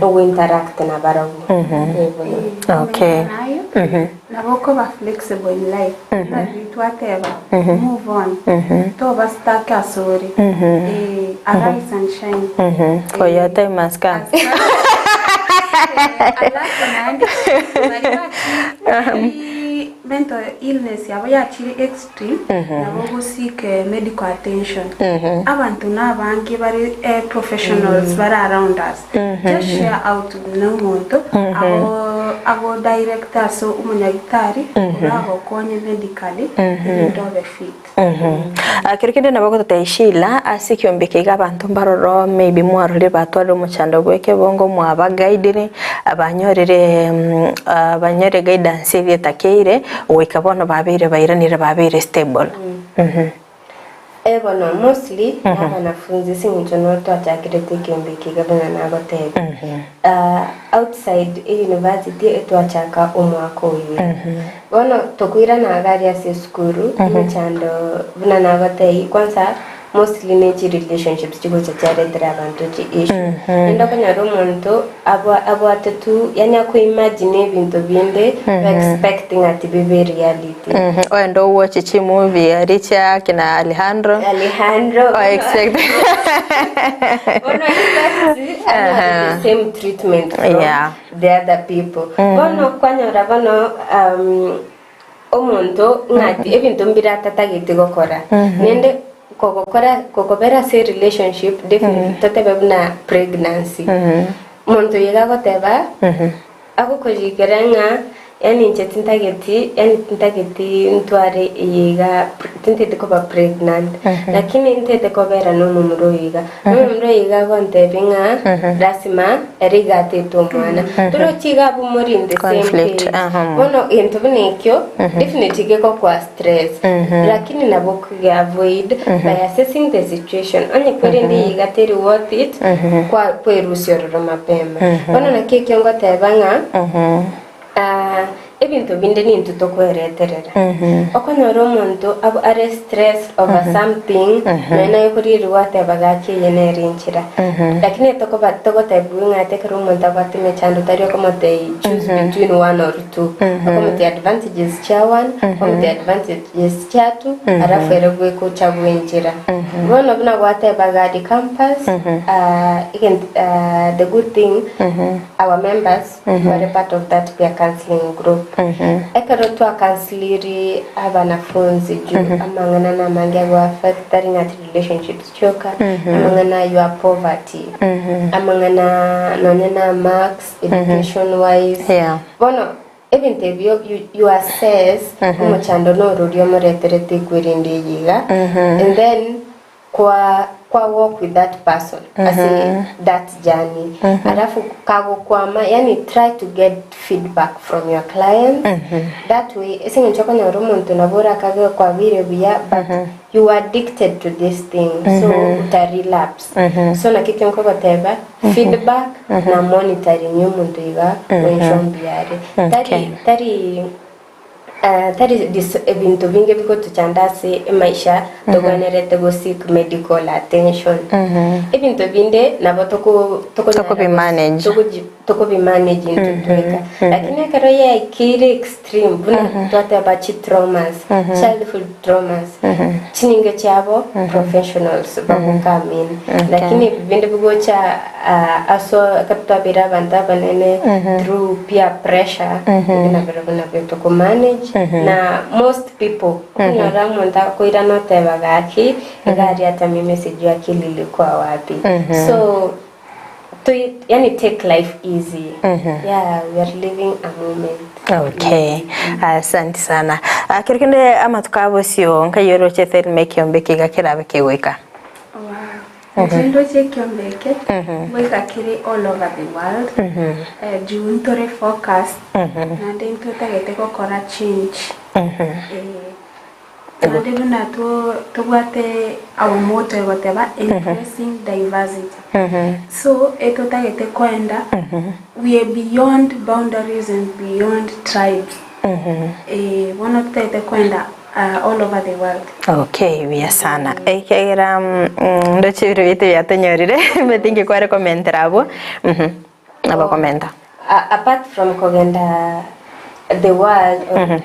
ogo interact nabarobwo eh bono. Okay. Naye nabo okoba flexible in life nari twateba move on toba stuck ase ore eh, arise and shine For your time has come. Alafu naende baria bachire mental illness yabo yachire extreme nabo go seek medical attention. Abanto nabange bare professionals bare around us. Just share out na omonto ago ago direct ase omonyagitari oragokonye medically erinde obe fit. Kero kende nabo ogototebia Sheila ase ekiombe eke iga abanto mbaroro maybe mwarorire batwarire omochando bw'ekebongo mwabagaidire banyorire banyorire guidance eria etakeire goika bono babeire bairanire babeire stable. Eh bono mostly na abanafunzi ase eng'encho no twachakirete ekeombe eke iga buna nagotebia. Outside e university etwachaka omwaka oyio. Bono tokoirana iga aria ase esukuru, emechando buna nagotebia kwanza mostly ne chi relationships chigocha chiaretera abanto chi issue. Naende okonyora omonto abwa abwate tu yaani ako imagine ebinto binde o expecting ati bibe reality. Oende o watch chi movie aria chia kina Alejandro. Alejandro O expect. Bono expect anyore the same treatment from Yeah. the other people. Bono kwanyora bono um, omonto ng'ati ebinto mbire atatageti gokora. Naende kogokora kogobera ase relationship definitely totebe buna pregnancy. Monto oyo iga agoteba agokorikera ng'a yaani inche tintageti yaani tintageti ntware eye iga tintageti koba pregnant lakini ntagete kobera na omomura oyo iga. Na omomura oyo iga agontebia ng'a lasima ere iga atete omwana. Torochi iga abwo more in the same Conflict, page. aha. Bono egento buna ekio definitely gegokoa stress lakini nabo okoge avoid by assessing the situation. Onye kwerende eye iga teri worth it, kwa kwerusia ororo mapema. Bono naki ekio ngoteba ng'a ah, ebinto binde nintwe tokwereterera. Okonyora omonto ab are stressed over something, nonya naye okorigereria gwateba gaki eye nere enchera. Lakini tokoba togotebiwa ng'a ati ekero omonto abwate emechando tari okomotebia choose between one or two. Okomotebia advantages chia one, okomotebia advantages chia two, alafu ere bweka ochague enchera. Bono buna gwateba gadi campus, ah, egent ah, the good thing, our members bare part of that peer counseling group. Ekero twacounseliri abanafunzi juu amang'ana namange ago affect tari ng'a ati relationships chioka, amang'ana your poverty, amang'ana nonya na marks, education wise. Yeah. Bono ebinto ebio you, you assess omochando nororia omoreterete ekwerende eye iga and then kwa kwa walk with that person ase that journey alafu kagokwama yani try to get feedback from your clients that way ase eng'encho okonyora omonto nabo orakage kwabeire buya but you were addicted to this thing so uta relapse so naki ekio nkogoteba feedback na monitoring ya omonto iga goensure mbuya are tari tari Tari ebinto binge bigotochanda ase emaisha togwenerete go seek medical attention. Ebinto binde nabo toko tokonyara Tokobi manage. Tokobimanage intwe tweka lakini ekero yaikeire extreme buna twateba chitraumas childhood traumas chinyinge chiabo professionals bago come in lakini ebi binde bigocha aso ekero twabeire abanto abanene through peer pressure ebi nabirobio nabio tokomanage na most people okonyora omonto akoirana oteba gaki iga aria hata mimi sijui akili ilikuwa wapi so To, yani take life easy. Yeah, we are living a moment. Okay. Asante sana. Ah, kero kende amatuko abosio nkayoroche Thelma ekiombe kiga kerabe kegoika. Wow. Inche ndoche ekiombe eke goika kere all over the world. Eh, juu ntore focused naende ntotagete gokora change. Eh, Naende buna tobwate our motto egoteba embracing diversity. So etotagete koenda we are beyond boundaries and beyond tribes. Eh, bono totagete koenda all over the world. Okay, buya sana. Ekiagera ndoche ebiro biaito biatonyorire, omanyete inki kware komentera abwo. Abakomenta. Apart from kogenda the world or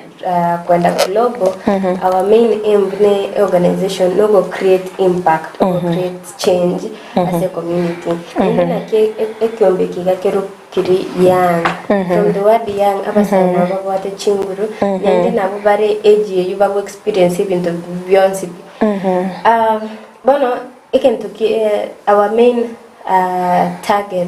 kwenda global, our main aim buna organization nogo create impact, ogo create change ase community. Naende naki ekiombe eke iga kerokiri young. From the word young, abasae nabo babwate chinguru, naende nabo bare age eywo bago experience ebinto bionsi pi. Bono egento ki our main target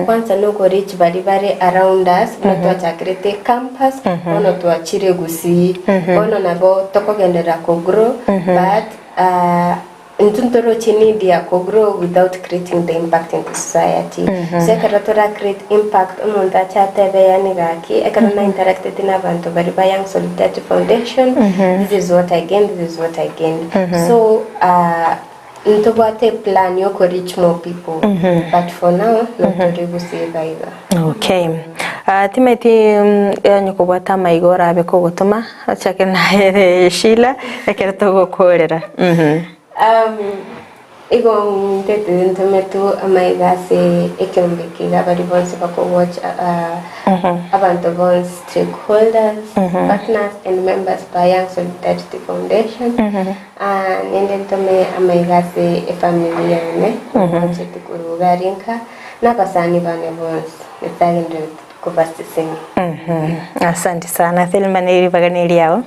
kwanza noko reach baria bare around us buna twachakerete campus bono twachire gusii bono nabo tokogenderera ko grow but intwe ntoroche need ya ko grow without creating the impact in the society so ekero tora create impact omonto ache atebe yaani gaki ekero na interactete na abanto baria ba Young Solidarity Foundation this is what I gained this is what I gained so Ntobwate eplan yoko reach more people but for now notori gose iga iga. Okay. Ah, timeti onye kobwata amaiga orabe kogotoma ochake naye Sheila ekero togokorera. Mhm. Um, igo ntete ntometu amaiga ase ekeombe eke iga baria bonsi bakowatch uh, abanto bonsi stakeholders, partners and members ba Young Solidarity Foundation. Aa, ninde ntome amaiga ase efamiri yane, omoancheti korwa iga aria nka, na abasani bane bonsi. Nyasae agendererete kobasesenia. Asante sana Thelma ne ribaga ne riao.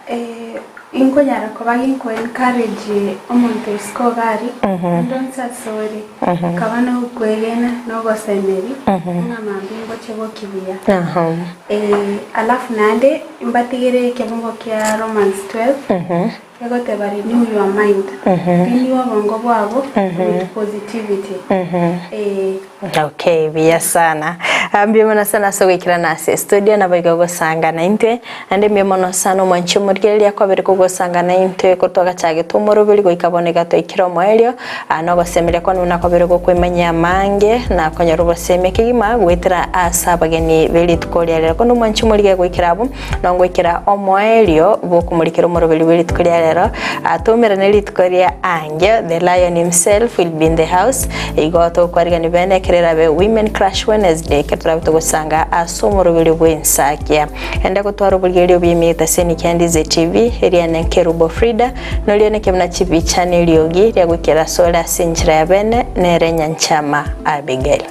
Eh, inkonyara koba ginko encourage omonto isiko iga aria, onde onsi ase ore, kaba nokwegena na ogosemeria, ng'a mambia ngoche gokia buya. Eh, alafu naende mbatigere ekebungo kia Romans 12, egoteba renew your mind, renew obongo bwabo with positivity. Eh. Okay, buya sana. Ah, Mbuya mono sana ase ogoikerana ase estudio naboigo gosanga naintwe. Naende mbuya mono sana omwanchi omorigereria kwabere kogosanga naintwe korwa twagachagete omoroberi goika bono iga twaikire omoerio. Aa nogosemeria kwane buna kwabere gokwemanyia amange na konyora obosemia kegima goetera ase abageni be rituko ria rero. Korende omwanchi omorige goikera abwo, nongoikera omoerio bw'okomorikera omoroberi bwe rituko ria rero. Aa toumerane rituko ria angio, the lion himself will be in the house. Igo togokwarigania bene ekero erabe Women Crush Wednesday, ekero torabe togosanga ase omoroberi bw'ensakia. Enda gotwara oborigereria obuya ase Kiandize TV, eriane Nkerubo Frida. Norioneke buna chibicha neriogi ria goikera asore ase enchera ya bene, nere nyanchama Abigail.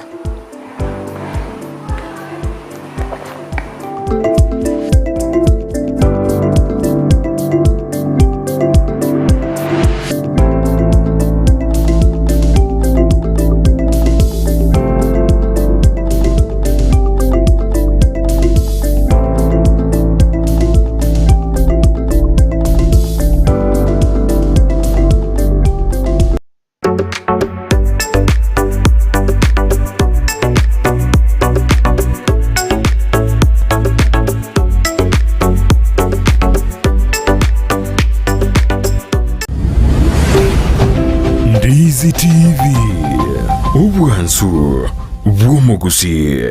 Ndizi TV, obwansu bw'omogusii.